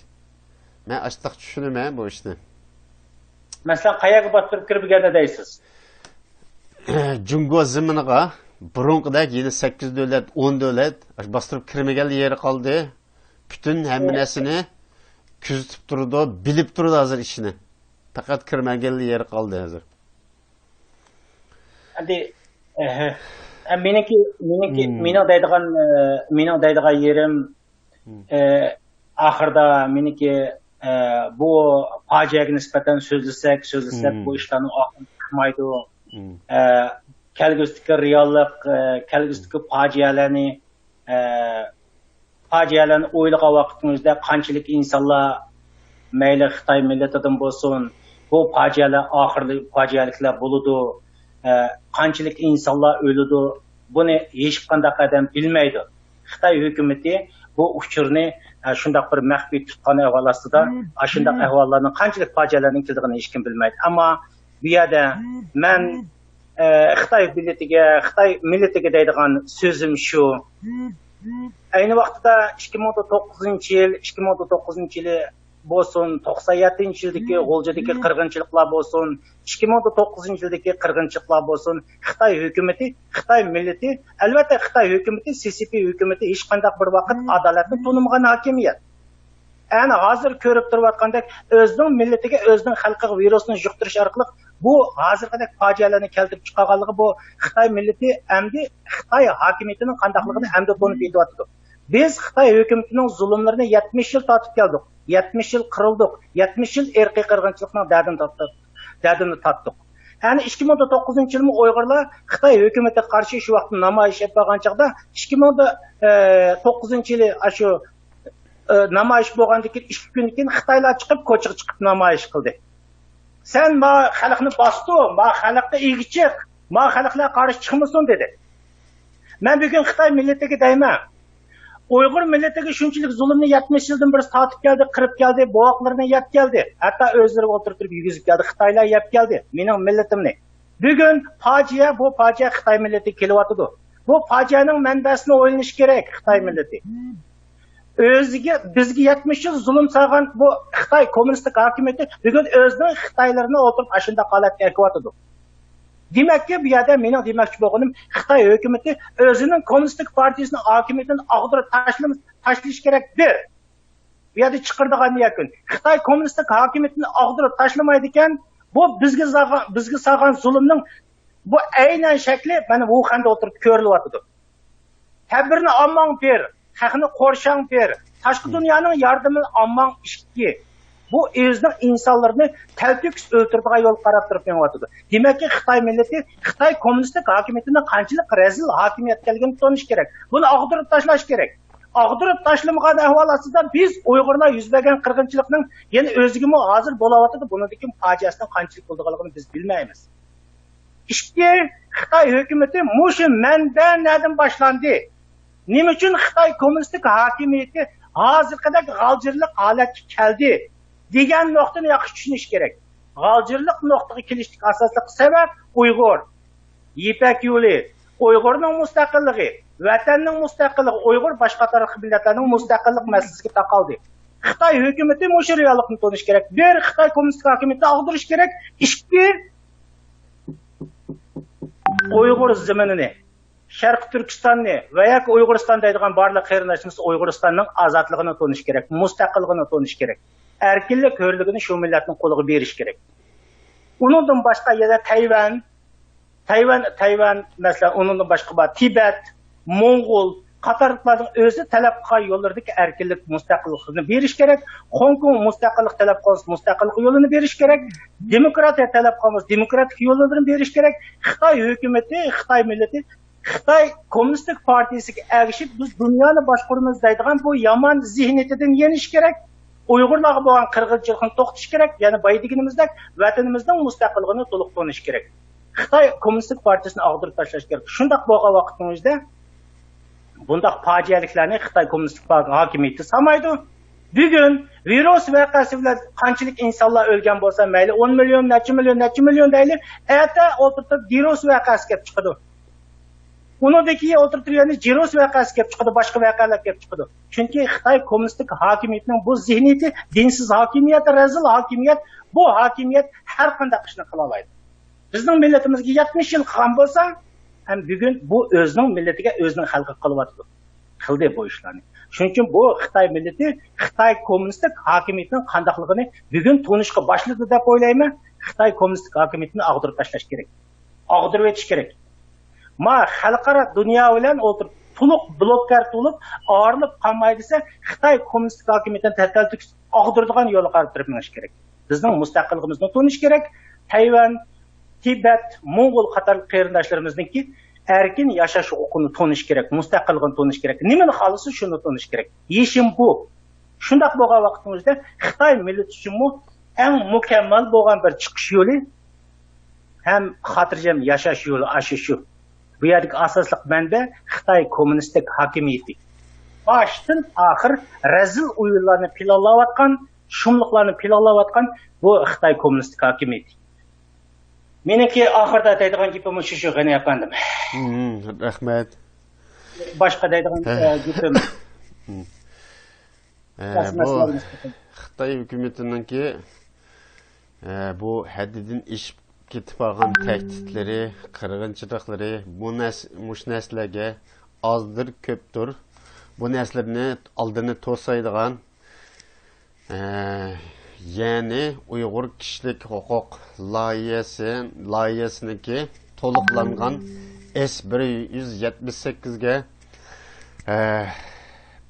مەن ئاشتاق چۈشىنىمەن بۇ ئىشنى. مەسىلەن، قەيەرگە باستۇرۇپ كىرمىگەندە دەيسىز؟ جۇڭگو زېمىنىغا بۇرۇنقىدەك يەنە سەككىز دۆلەت، ئون دۆلەت باستۇرۇپ كىرمىگەنلا يېرى قالدى. پۈتۈن ھەممە نەرسىنى كۆزىتىپ تۇرىدۇ، بىلىپ تۇرىدۇ ھازىر ئىشىنى. پەقەت كىرمىگەنلا يېرى قالدى ھازىر. ئەمدى، ئەھە. ئە، مېنىڭكى، مېنىڭكى، مم. مېنىڭ دەيدىغان، ئە، مېنىڭ دەيدىغان يېرىم، مم. ئە، ئاخىردا مېنىڭكى، ئە، بۇ پاجىئەگە نىسبەتەن سۆزلىسەك، سۆزلىسەك، مم. بۇ ئىشلارنىڭ ئاخىرى چىقمايدۇ. مم. ئە، كەلگۈسىدىكى رېئاللىق، ئە، كەلگۈسىدىكى پاجىئەلەرنى، ئە، پاجىئەلەرنى ئويلىغان ۋاقىتنىڭ ئۆزىدە قانچىلىك ئىنسانلار، مەيلى خىتاي مىللىتىدىن بولسۇن، بۇ پاجىئەلەر ئاخىرلىق پاجىئەلىكلەر بولىدۇ، ئە، قانچىلىك ئىنسانلار ئۆلىدۇ، بۇنى ھېچقانداق ئادەم بىلمەيدۇ. خىتاي ھۆكۈمىتى بۇ ئۇچۇرنى، ئە، شۇنداق بىر مەخپىي تۇتقان ئەھۋال ئاستىدا، ئاشۇنداق ئەھۋاللارنىڭ قانچىلىك پاجىئەلەرنىڭ كېلىدىغىنى ھېچكىم بىلمەيدۇ. ئەمما بۇ يەردە مەن، ئە، خىتاي مىللىتىگە، خىتاي مىللىتىگە دەيدىغان سۆزۈم شۇ. ئەينى ۋاقتىدا ئىككى مىڭ توققۇزىنچى يىل، ئىككى مىڭ توققۇزىنچى يىلى بولسۇن، توقسان يەتتىنچى يىلدىكى غۇلجىدىكى قىرغىنچىلىقلار بولسۇن، ئىككى مىڭ توققۇزىنچى يىلدىكى قىرغىنچىلىقلار بولسۇن، خىتاي ھۆكۈمىتى، خىتاي مىللىتى، ئەلۋەتتە، خىتاي ھۆكۈمىتى، سى سى پى ھۆكۈمىتى ھېچقانداق بىر ۋاقىت ئادالەتنى تونۇمىغان ھاكىمىيەت. ئەنە ھازىر كۆرۈپ تۇرۇۋاتقاندەك، ئۆزىنىڭ مىللىتىگە، ئۆزىنىڭ خەلقىگە ۋىرۇسنى يۇقتۇرۇش ئارقىلىق بۇ ھازىرقىدەك پاجىئەلەرنى كەلتۈرۈپ چىقارغانلىقى، بۇ خىتاي مىللىتى ئەمدى خىتاي ھاكىمىيىتىنىڭ قانداقلىقىنى ئەمدى تونۇپ يېتىۋاتىدۇ. بىز خىتاي ھۆكۈمىتىنىڭ زۇلۇملىرىنى يەتمىش يىل تارتىپ كەلدۇق. يەتمىش يىل قىرىلدۇق. يەتمىش يىل ئىرقىي قىرغىنچىلىقنىڭ دەردىنى تارتتۇق. دەردىنى تارتتۇق. ئەنە ئىككى مىڭ توققۇزىنچى يىلمۇ ئۇيغۇرلار خىتاي ھۆكۈمىتىگە قارشى شۇ ۋاقىتتا نامايىش ئېلىپ بارغان چاغدا، ئىككى مىڭ توققۇزىنچى يىلى ئاشۇ ئى، نامايىش بولغاندىن كېيىن ئىككى كۈندىن كېيىن خىتايلار چىقىپ، كوچىغا چىقىپ نامايىش قىلدى. «سەن ما خەلقنى باستۇر، ما خەلققە ئىگە چىق، ما خەلقلەر قارشى چىقمىسۇن» دېدى. مەن بۈگۈن خىتاي مىللىتىگە دەيمەن، ئۇيغۇر مىللىتىگە شۇنچىلىك زۇلۇمنى يەتمىش يىلدىن بېرى تارتىپ كەلدى، قىرىپ كەلدى، بوۋاقلىرىنى يەپ كەلدى، ھەتتا ئۆزلىرى ئولتۇرۇپ تۇرۇپ يېگۈزۈپ كەلدى، خىتايلار يەپ كەلدى مېنىڭ مىللىتىمنى. بۈگۈن پاجىئە، بۇ پاجىئە خىتاي مىللىتىگە كېلىۋاتىدۇ. بۇ پاجىئەنىڭ مەنبەسىنى ئويلىنىش كېرەك خىتاي مىللىتى. ئۆزىگە، بىزگە يەتمىش يىل زۇلۇم سالغان بۇ خىتاي كوممۇنىستىك ھاكىمىيىتى بۈگۈن ئۆزىنىڭ خىتايلىرىنى ئولتۇرۇپ ئاشۇنداق ھالەتكە ئەكىۋاتىدۇ. دېمەككى، بۇ يەردە مېنىڭ دېمەكچى بولغىنىم، خىتاي ھۆكۈمىتى ئۆزىنىڭ كوممۇنىستىك پارتىيىسىنىڭ ھاكىمىيىتىنى ئاغدۇرۇپ تاشلىما-، تاشلىشى كېرەك، بىر. بۇ يەردە چىقىرىدىغان يەكۈن. خىتاي كوممۇنىستىك ھاكىمىيىتىنى ئاغدۇرۇپ تاشلىمايدىكەن، بۇ بىزگە زاغا-، بىزگە سالغان زۇلۇمنىڭ بۇ ئەينەن شەكلى مانا ۋۇخەندە ئولتۇرۇپ كۆرۈلۈۋاتىدۇ. تەدبىرنى ئالماڭ بىر، خەقنى قورشاڭ بىر، تاشقى دۇنيانىڭ ياردىمىنى ئالماڭ ئىككى. بۇ ئۆزىنىڭ ئىنسانلىرىنى تەلتۆكۈس ئۆلتۈرىدىغان يول قاراپ تۇرۇپ مېڭىۋاتىدۇ. دېمەككى، خىتاي مىللىتى خىتاي كوممۇنىستىك ھاكىمىيىتىنىڭ قانچىلىك رەزىل ھاكىمىيەت ئىكەنلىكىنى تونۇشى كېرەك. بۇنى ئاغدۇرۇپ تاشلاش كېرەك. ئاغدۇرۇپ تاشلىمىغان ئەھۋال ئاستىدا بىز ئۇيغۇرلار يۈز بەرگەن قىرغىنچىلىقنىڭ يەنە ئۆزىگىمۇ ھازىر بولاۋاتىدۇ. بۇنىڭدىن كېيىن پاجىئەسىنىڭ قانچىلىك بولىدىغانلىقىنى بىز بىلمەيمىز. ئىككى، خىتاي ھۆكۈمىتى مۇشۇ مەنبە نەدىن باشلاندى؟ نېمە ئۈچۈن خىتاي كوممۇنىستىك ھاكىمىيىتى ھازىرقىدەك غالجىرلىق ھالەتكە كەلدى؟ دېگەن نۇقتىنى ياخشى چۈشىنىش كېرەك. غالجىرلىق نۇقتىغا كېلىشتىكى ئاساسلىق سەۋەب ئۇيغۇر. يىپەك يولى، ئۇيغۇرنىڭ مۇستەقىللىقى، ۋەتەننىڭ مۇستەقىللىقى، ئۇيغۇر باشقا تارىخىي مىللەتلەرنىڭ مۇستەقىللىق مەسىلىسىگە تاقالدى. خىتاي ھۆكۈمىتى مۇشۇ رېئاللىقنى تونۇشى كېرەك. بىر، خىتاي كوممۇنىستىك ھاكىمىيىتىنى ئاغدۇرۇش كېرەك. ئىككى، ئۇيغۇر زېمىنىنى، شەرقىي تۈركىستاننى ۋە ياكى ئۇيغۇرىستان دەيدىغان بارلىق قېرىنداشلىرىمىز ئۇيغۇرىستاننىڭ ئازادلىقىنى تونۇشى كېرەك، مۇستەقىللىقىنى تونۇشى كېرەك، ئەركىنلىك، ھۆرلۈكىنى شۇ مىللەتنىڭ قولىغا بېرىشى كېرەك. ئۇنىڭدىن باشقا يەنە تەيۋەن، تەيۋەن، تەيۋەن، مەسىلەن، ئۇنىڭدىن باشقا بار تىبەت، موڭغۇل قاتارلىقلارنىڭ ئۆزى تەلەپ قىلغان يوللىرىدىكى ئەركىنلىك، مۇستەقىللىقنى بېرىش كېرەك. خوڭكوڭ مۇستەقىللىق تەلەپ قىلسا، مۇستەقىللىق يولىنى بېرىش كېرەك. دېموكراتىيە تەلەپ قىلسا، دېموكراتىك يوللىرىنى بېرىش كېرەك. خىتاي ھۆكۈمىتى، خىتاي مىللىتى، خىتاي كوممۇنىستىك پارتىيىسىگە ئەگىشىپ، بىز دۇنيانى باشقۇرىمىز دەيدىغان بۇ يامان زېھنىيىتىدىن يېنىش كېرەك. ئۇيغۇرلارغا بولغان قىرغىنچىلىقنى توختىتىش كېرەك. يەنە بايا دېگىنىمىزدەك، ۋەتىنىمىزنىڭ مۇستەقىللىقىنى تولۇق تونۇش كېرەك. خىتاي كوممۇنىستىك پارتىيىسىنى ئاغدۇرۇپ تاشلاش كېرەك. شۇنداق بولغان ۋاقىتنىڭ ئۆزىدە بۇنداق پاجىئەلىكلەرنى خىتاي كوممۇنىستىك پارتىيە ھاكىمىيىتى سالمايدۇ. بۈگۈن ۋىرۇس ۋەقەسى بىلەن قانچىلىك ئىنسانلار ئۆلگەن بولسا مەيلى، ئون مىليون، نەچچە مىليون، نەچچە مىليون دەيلى، ئەتە ئولتۇرۇپ ۋىرۇس ۋەقەسى كېلىپ چىقىدۇ. ئۇنىڭدىن كېيىن ئولتۇرۇپ يەنە ۋىرۇس ۋەقەسى كېلىپ چىقىدۇ، باشقا ۋەقەلەر كېلىپ چىقىدۇ. چۈنكى خىتاي كوممۇنىستىك ھاكىمىيىتىنىڭ بۇ زېھنىيىتى، دىنسىز ھاكىمىيەت، رەزىل ھاكىمىيەت، بۇ ھاكىمىيەت ھەر قانداق ئىشنى قىلالايدۇ. بىزنىڭ مىللىتىمىزگە يەتمىش يىل قىلغان بولسا، ھەم بۈگۈن بۇ ئۆزىنىڭ مىللىتىگە، ئۆزىنىڭ خەلقىگە قىلىۋاتىدۇ. قىلدى بۇ ئىشلارنى. شۇنىڭ ئۈچۈن بۇ خىتاي مىللىتى خىتاي كوممۇنىستىك ھاكىمىيىتىنىڭ قانداقلىقىنى بۈگۈن تونۇشقا باشلىدى دەپ ئويلايمەن. خىتاي كوممۇنىستىك ھاكىمىيىتىنى ئاغدۇرۇپ تاشلاش كېرەك. ئاغدۇرۇۋېتىش كېرەك. ما خەلقئارا دۇنيا بىلەن ئولتۇرۇپ، تولۇق بلوككار بولۇپ، ئايرىلىپ قالماي دېسە، خىتاي كوممۇنىستىك ھاكىمىيىتىنى تەتەل تۈكۈس ئاغدۇرىدىغان يولغا قاراپ تۇرۇپ مېڭىش كېرەك. بىزنىڭ مۇستەقىللىقىمىزنى تونۇش كېرەك. تەيۋەن، تىبەت، موڭغۇل قاتارلىق قېرىنداشلىرىمىزنىڭكى ئەركىن ياشاش ھوقۇقىنى تونۇش كېرەك، مۇستەقىللىقىنى تونۇش كېرەك. نېمىنى خالىسا، شۇنى تونۇش كېرەك. يېشىم بۇ. شۇنداق بولغان ۋاقىتنىڭ ئۆزىدە خىتاي مىللىتى ئۈچۈنمۇ ئەڭ مۇكەممەل بولغان بىر چىقىش يولى ھەم خاتىرجەم ياشاش يولى ئاشۇ شۇ. بۇ يەردىكى ئاساسلىق مەنبە خىتاي كوممۇنىستىك ھاكىمىيىتى. باشتىن ئاخىر رەزىل ئويۇنلارنى پىلانلاۋاتقان، شۇملۇقلارنى پىلانلاۋاتقان بۇ خىتاي كوممۇنىستىك ھاكىمىيىتى. مېنىڭكى ئاخىرىدا دەيدىغان گېپىم شۇ، شۇ، غېنى ئەپەندىم. مم، رەھمەت. باشقا دەيدىغان، ھە. ئە، گېپىم. مم. ئە، بۇ خىتاي ھۆكۈمىتىنىڭكى، ئە، بۇ ھەددىدىن ئېشىپ كېتىپ قالغان تەھدىتلىرى، قىرغىنچىلىقلىرى، بۇ نەرس-، مۇشۇ نەرسىلەرگە ئازدۇر كۆپتۇر بۇ نەرسىلەرنى ئالدىنى توسايدىغان، ئە، يەنى ئۇيغۇر كىشىلىك ھوقۇق لايىھەسى، لايىھەسىنىڭكى تولۇقلانغان ئېس بىر يۈز يەتمىش سەككىزگە، ئە،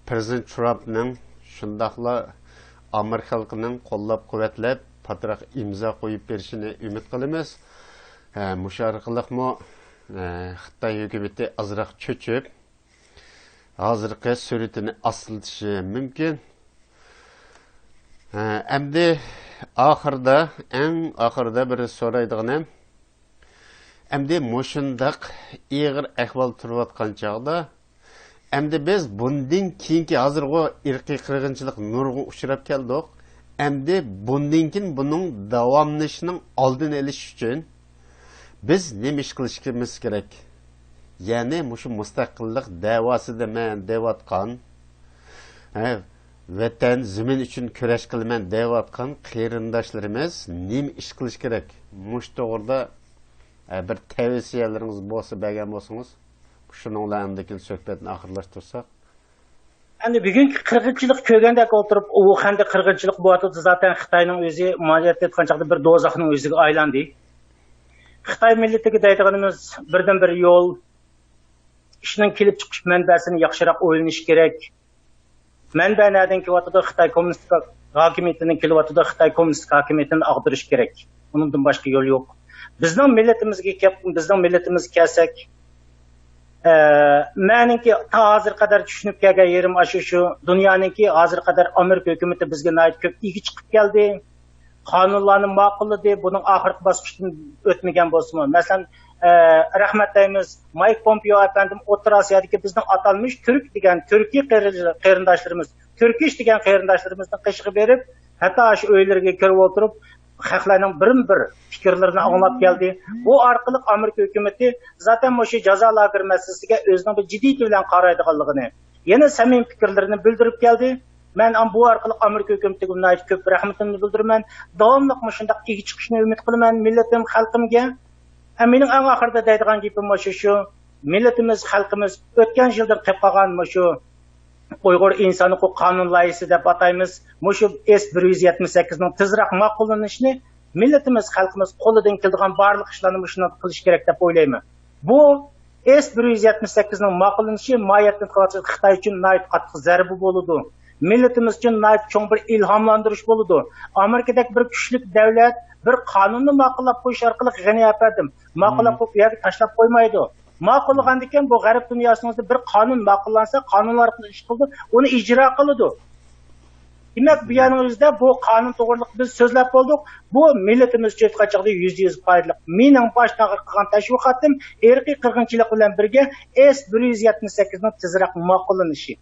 پىرېزىدېنت ترامپنىڭ شۇنداقلا ئامېرىكا خەلقىنىڭ قوللاپ-قۇۋۋەتلەپ، پاتراق ئىمزا قويۇپ بېرىشىنى ئۈمىد قىلىمىز. ئە، مۇشۇ ئارقىلىقمۇ، ئە، خىتاي ھۆكۈمىتى ئازراق چۆچۈپ، ھازىرقى سۈرىتىنى ئاسىلىتىشى مۇمكىن. ھە، ئەمدى ئاخىرىدا، ئەڭ ئاخىرىدا بىر سورايدىغىنىم، ئەمدى مۇشۇنداق ئېغىر ئەھۋال تۇرۇۋاتقان چاغدا، ئەمدى بىز بۇندىن كېيىنكى، ھازىرغۇ ئىرقىي قىرغىنچىلىق نۇرغۇن ئۇچراپ كەلدۇق. ئەمدى بۇندىن كېيىن بۇنىڭ داۋاملىشىشىنىڭ ئالدىنى ئېلىش ئۈچۈن بىز نېمە ئىش قىلىشىمىز كېرەك؟ يەنى مۇشۇ مۇستەقىللىق دەۋاسىدىمەن دەۋاتقان، ھە، ۋەتەن، زېمىن ئۈچۈن كۈرەش قىلىمەن دەۋاتقان قېرىنداشلىرىمىز نېمە ئىش قىلىش كېرەك؟ مۇشۇ توغرىدا، ھە، بىر تەۋسىيەلىرىڭىز بولسا بەرگەن بولسىڭىز، شۇنىڭ بىلەن ئاندىن كېيىن سۆھبەتنى ئاخىرلاشتۇرساق. ئەمدى بۈگۈنكى قىرغىنچىلىق كۆرگەندەك ئولتۇرۇپ، ئۇ قانداق قىرغىنچىلىق بولۇۋاتىدۇ، زاتەن خىتاينىڭ ئۆزى ماجىرات ئېيتقان چاغدا بىر دوزاخنىڭ ئۆزىگە ئايلاندى. خىتاي مىللىتىگە دەيدىغىنىمىز بىردىنبىر يول، ئىشنىڭ كېلىپ چىقىش مەنبەسىنى ياخشىراق ئويلىنىش كېرەك. مەنبە نەدىن كېلىۋاتىدۇ؟ خىتاي كوممۇنىستىك ھاكىمىيىتىدىن كېلىۋاتىدۇ، خىتاي كوممۇنىستىك ھاكىمىيىتىنى ئاغدۇرۇش كېرەك. ئۇنىڭدىن باشقا يول يوق. بىزنىڭ مىللىتىمىزگە كەپ، بىزنىڭ مىللىتىمىزگە كەلسەك، ئە، مەنىڭكى تا ھازىرغا قەدەر چۈشىنىپ كەلگەن يېرىم ئاشۇ شۇ، دۇنيانىڭكى ھازىرغا قەدەر ئامېرىكا ھۆكۈمىتى بىزگە ناھايىتى كۆپ ئىگە چىقىپ كەلدى. قانۇنلارنى ماقۇللىدى، بۇنىڭ ئاخىرقى باسقۇچتىن ئۆتمىگەن بولسىمۇ. مەسىلەن، ئە، رەھمەت دەيمىز، مايك پومپېئو ئەپەندىم ئوتتۇرا ئاسىيادىكى بىزنىڭ ئاتالمىش تۈرك دېگەن تۈركىي قېرى-، قېرىنداشلىرىمىز، تۈركىش دېگەن قېرىنداشلىرىمىزنىڭ قېشىغا بېرىپ، ھەتتا ئاشۇ ئۆيلىرىگە كىرىپ ئولتۇرۇپ، خەقلەرنىڭ بىرمۇ بىر پىكىرلىرىنى ئاڭلاپ كەلدى. بۇ ئارقىلىق ئامېرىكا ھۆكۈمىتى زاتەن مۇشۇ جازا لاگېرى مەسىلىسىگە ئۆزىنىڭ بىر جىددىيىتى بىلەن قارايدىغانلىقىنى، يەنە سەمىمىي پىكىرلىرىنى بىلدۈرۈپ كەلدى. مەن ئام-، بۇ ئارقىلىق ئامېرىكا ھۆكۈمىتىگە ناھايىتى كۆپ رەھمىتىمنى بىلدۈرىمەن. داۋاملىق مۇشۇنداق ئىگە چىقىشىنى ئۈمىد قىلىمەن مىللىتىم، خەلقىمگە. ھە، مېنىڭ ئەڭ ئاخىرىدا دەيدىغان گېپىم مۇشۇ، شۇ مىللىتىمىز، خەلقىمىز ئۆتكەن يىلدىن قېلىپ قالغان مۇشۇ ئۇيغۇر ئىنسان ھوقۇق قانۇن لايىھىسى دەپ ئاتايمىز. مۇشۇ ئېس بىر يۈز يەتمىش سەككىزنىڭ تېزرەك ماقۇللىنىشىنى مىللىتىمىز، خەلقىمىز قولىدىن كېلىدىغان بارلىق ئىشلارنى مۇشۇنداق قىلىش كېرەك دەپ ئويلايمەن. بۇ ئېس بىر يۈز يەتمىش سەككىزنىڭ ماقۇللىنىشى ماھىيەتتىن قارىغاندا خىتاي ئۈچۈن ناھايىتى قاتتىق زەربە بولىدۇ. مىللىتىمىز ئۈچۈن ناھايىتى چوڭ بىر ئىلھاملاندۇرۇش بولىدۇ. ئامېرىكىدەك بىر كۈچلۈك دۆلەت بىر قانۇننى ماقۇللاپ قويۇش ئارقىلىق غېنى ئەپەندىم ماقۇللاپ قويۇپ بۇ يەرگە تاشلاپ قويمايدۇ. ماقۇللىغاندىن كېيىن بۇ غەرب دۇنياسىنىڭ ئۆزىدە بىر قانۇن ماقۇللانسا، قانۇن ئارقىلىق ئىش قىلىدۇ، ئۇنى ئىجرا قىلىدۇ. دېمەك، بۇ يەرنىڭ ئۆزىدە بۇ قانۇن توغرىلىق بىز سۆزلەپ بولدۇق. بۇ مىللىتىمىز ئۈچۈن ھېچقاچاقدا يۈزدە يۈز پايدىلىق. مېنىڭ باشتا قىلغان تەشۋىقاتىم ئىرقىي قىرغىنچىلىق بىلەن بىرگە ئېس بىر يۈز يەتمىش سەككىزنىڭ تېزرەك ماقۇللىنىشى.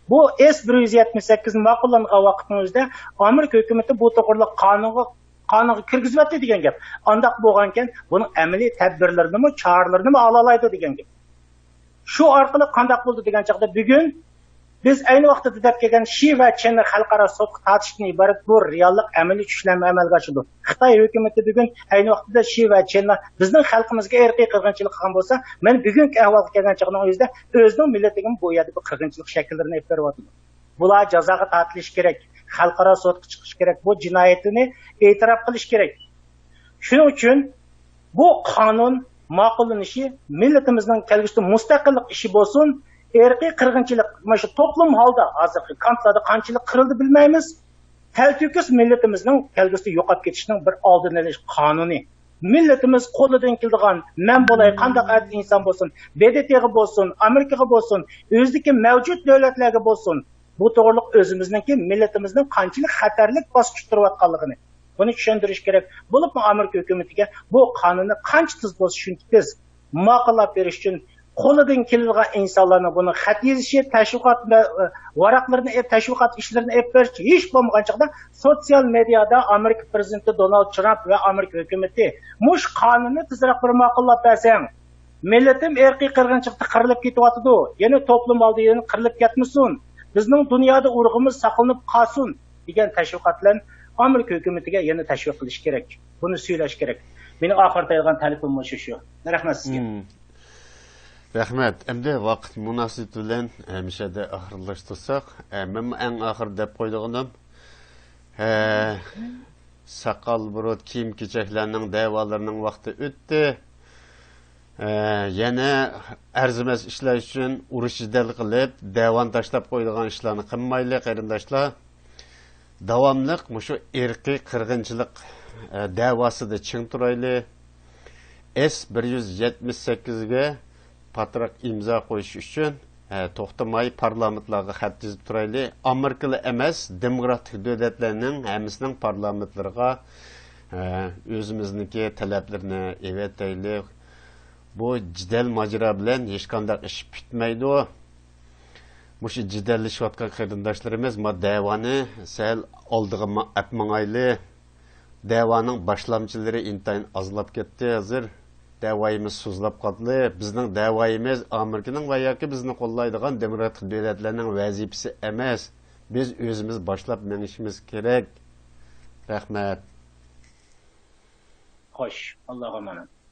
بۇ ئېس بىر يۈز يەتمىش سەككىز ماقۇللانغان ۋاقىتنىڭ ئۆزىدە ئامېرىكا ھۆكۈمىتى بۇ توغرىلىق قانۇنغا، قانۇنغا كىرگۈزۈۋەتتى دېگەن گەپ. ئانداق بولغانكەن، بۇنىڭ ئەمەلىي تەدبىرلىرىنىمۇ، چارىلىرىنىمۇ ئالالايدۇ دېگەن گەپ. شۇ ئارقىلىق قانداق بولدى دېگەن چاغدا، بۈگۈن بىز ئەينى ۋاقتىدا دەپ كەلگەن شى ۋە چىننى خەلقئارا سوتقا تارتىشتىن ئىبارەت بۇ رېئاللىق ئەمەلىي چۈشلەنمە ئەمەلگە ئاشىدۇ. خىتاي ھۆكۈمىتى بۈگۈن ئەينى ۋاقتىدا شى ۋە چىننى بىزنىڭ خەلقىمىزگە ئىرقىي قىرغىنچىلىق قىلغان بولسا، مەن بۈگۈنكى ئەھۋالغا كەلگەن چاغنىڭ ئۆزىدە ئۆزىنىڭ مىللىتىگىمۇ بۇ يەردە بىر قىرغىنچىلىق شەكىللىرىنى ئېلىپ بېرىۋاتىدۇ. بۇلار جازاغا تارتىلىشى كېرەك، خەلقئارا سوتقا چىقىشى كېرەك، بۇ جىنايىتىنى ئېتىراپ قىلىشى كېرەك. شۇنىڭ ئۈچۈن بۇ قانۇن ماقۇللىنىشى مىللىتىمىزنىڭ كەلگۈسىدە مۇستەقىللىق ئىشى بولسۇن، ئىرقىي قىرغىنچىلىق، مانا شۇ توپلۇم ھالدا ھازىرقى كامپلاردا قانچىلىك قىرىلدى بىلمەيمىز. تەلتۆكۈس مىللىتىمىزنىڭ كەلگۈسىدە يوقاپ كېتىشىنىڭ بىر ئالدىنى ئېلىش قانۇنى. مىللىتىمىز قولىدىن كېلىدىغان، مەن بولاي، قانداق ئەركىن ئىنسان بولسۇن، ب د ت غا بولسۇن، ئامېرىكىغا بولسۇن، ئۆزىدىكى مەۋجۇت دۆلەتلەرگە بولسۇن، بۇ توغرىلىق ئۆزىمىزنىڭكى مىللىتىمىزنىڭ قانچىلىك خەتەرلىك باسقۇچتا تۇرۇۋاتقانلىقىنى، بۇنى چۈشەندۈرۈش كېرەك. بولۇپمۇ ئامېرىكا ھۆكۈمىتىگە بۇ قانۇننى قانچە تېز بولسا شۇنچە تېز ماقۇللاپ بېرىش ئۈچۈن قولىدىن كېلىدىغان ئىنسانلارنىڭ بۇنىڭ خەت يېزىشى، تەشۋىقات ۋە، ئە، ۋاراقلىرىنى ئېلىپ، تەشۋىقات ئىشلىرىنى ئېلىپ بېرىش، ھېچ بولمىغان چاغدا سوتسىيال مېدىيادا ئامېرىكا پىرېزىدېنتى دونالد ترامپ ۋە ئامېرىكا ھۆكۈمىتى مۇشۇ قانۇننى تېزرەك بىر ماقۇللاپ بەرسەڭ، مىللىتىم ئىرقىي قىرغىنچىلىقتا قىرىلىپ كېتىۋاتىدۇ، يەنە توپلۇم ھالدا يەنە قىرىلىپ كەتمىسۇن، بىزنىڭ دۇنيادا ئۇرۇقىمىز ساقلىنىپ قالسۇن دېگەن تەشۋىقات بىلەن ئامېرىكا ھۆكۈمىتىگە يەنە تەشۋىق قىلىش كېرەك. بۇنى سۈيلەش كېرەك. مېنىڭ ئاخىرىدا ئېيتىدىغان تەلىپىم مۇشۇ شۇ. رەھمەت سىزگە. مم. رەھمەت. ئەمدى ۋاقىت مۇناسىۋىتى بىلەن، ئە، مۇشۇ يەردە ئاخىرلاشتۇرساق، ئە، مەن ئەڭ ئاخىرىدا دەپ قويىدىغىنىم، ئە، ساقال بۇرۇت، كىيىم كېچەكلەرنىڭ دەۋالىرىنىڭ ۋاقتى ئۆتتى. ئە، يەنە ئەرزىمەس ئىشلار ئۈچۈن ئۇرۇش جېدەل قىلىپ، دەۋانى تاشلاپ قويىدىغان ئىشلارنى قىلمايلى، قېرىنداشلار. داۋاملىق مۇشۇ ئىرقىي قىرغىنچىلىق، ئە، دەۋاسىدا چىڭ تۇرايلى. ئېس بىر يۈز يەتمىش سەككىزگە پاتراق ئىمزا قويۇش ئۈچۈن، ئە، توختىماي پارلامېنتلارغا خەت يېزىپ تۇرايلى. ئامېرىكىلا ئەمەس، دېموكراتىك دۆلەتلەرنىڭ ھەممىسىنىڭ پارلامېنتلىرىغا، ئە، ئۆزىمىزنىڭكى تەلەپلىرىنى ئېۋەتەيلى. بۇ جېدەل ماجىرا بىلەن ھېچقانداق ئىش پۈتمەيدۇ. مۇشۇ جېدەللىشىۋاتقان قېرىنداشلىرىمىز، ما دەۋانى سەل ئالدىغا ما-، ئەپ ماڭايلى. دەۋانىڭ باشلامچىلىرى ئىنتايىن ئازلاپ كەتتى ھازىر. دەۋايىمىز سۇسلاپ قالدى. بىزنىڭ دەۋايىمىز ئامېرىكىنىڭ ۋە ياكى بىزنى قوللايدىغان دېموكراتىك دۆلەتلەرنىڭ ۋەزىپىسى ئەمەس. بىز ئۆزىمىز باشلاپ مېڭىشىمىز كېرەك. رەھمەت. خوش، ئاللاغا ئامانەت.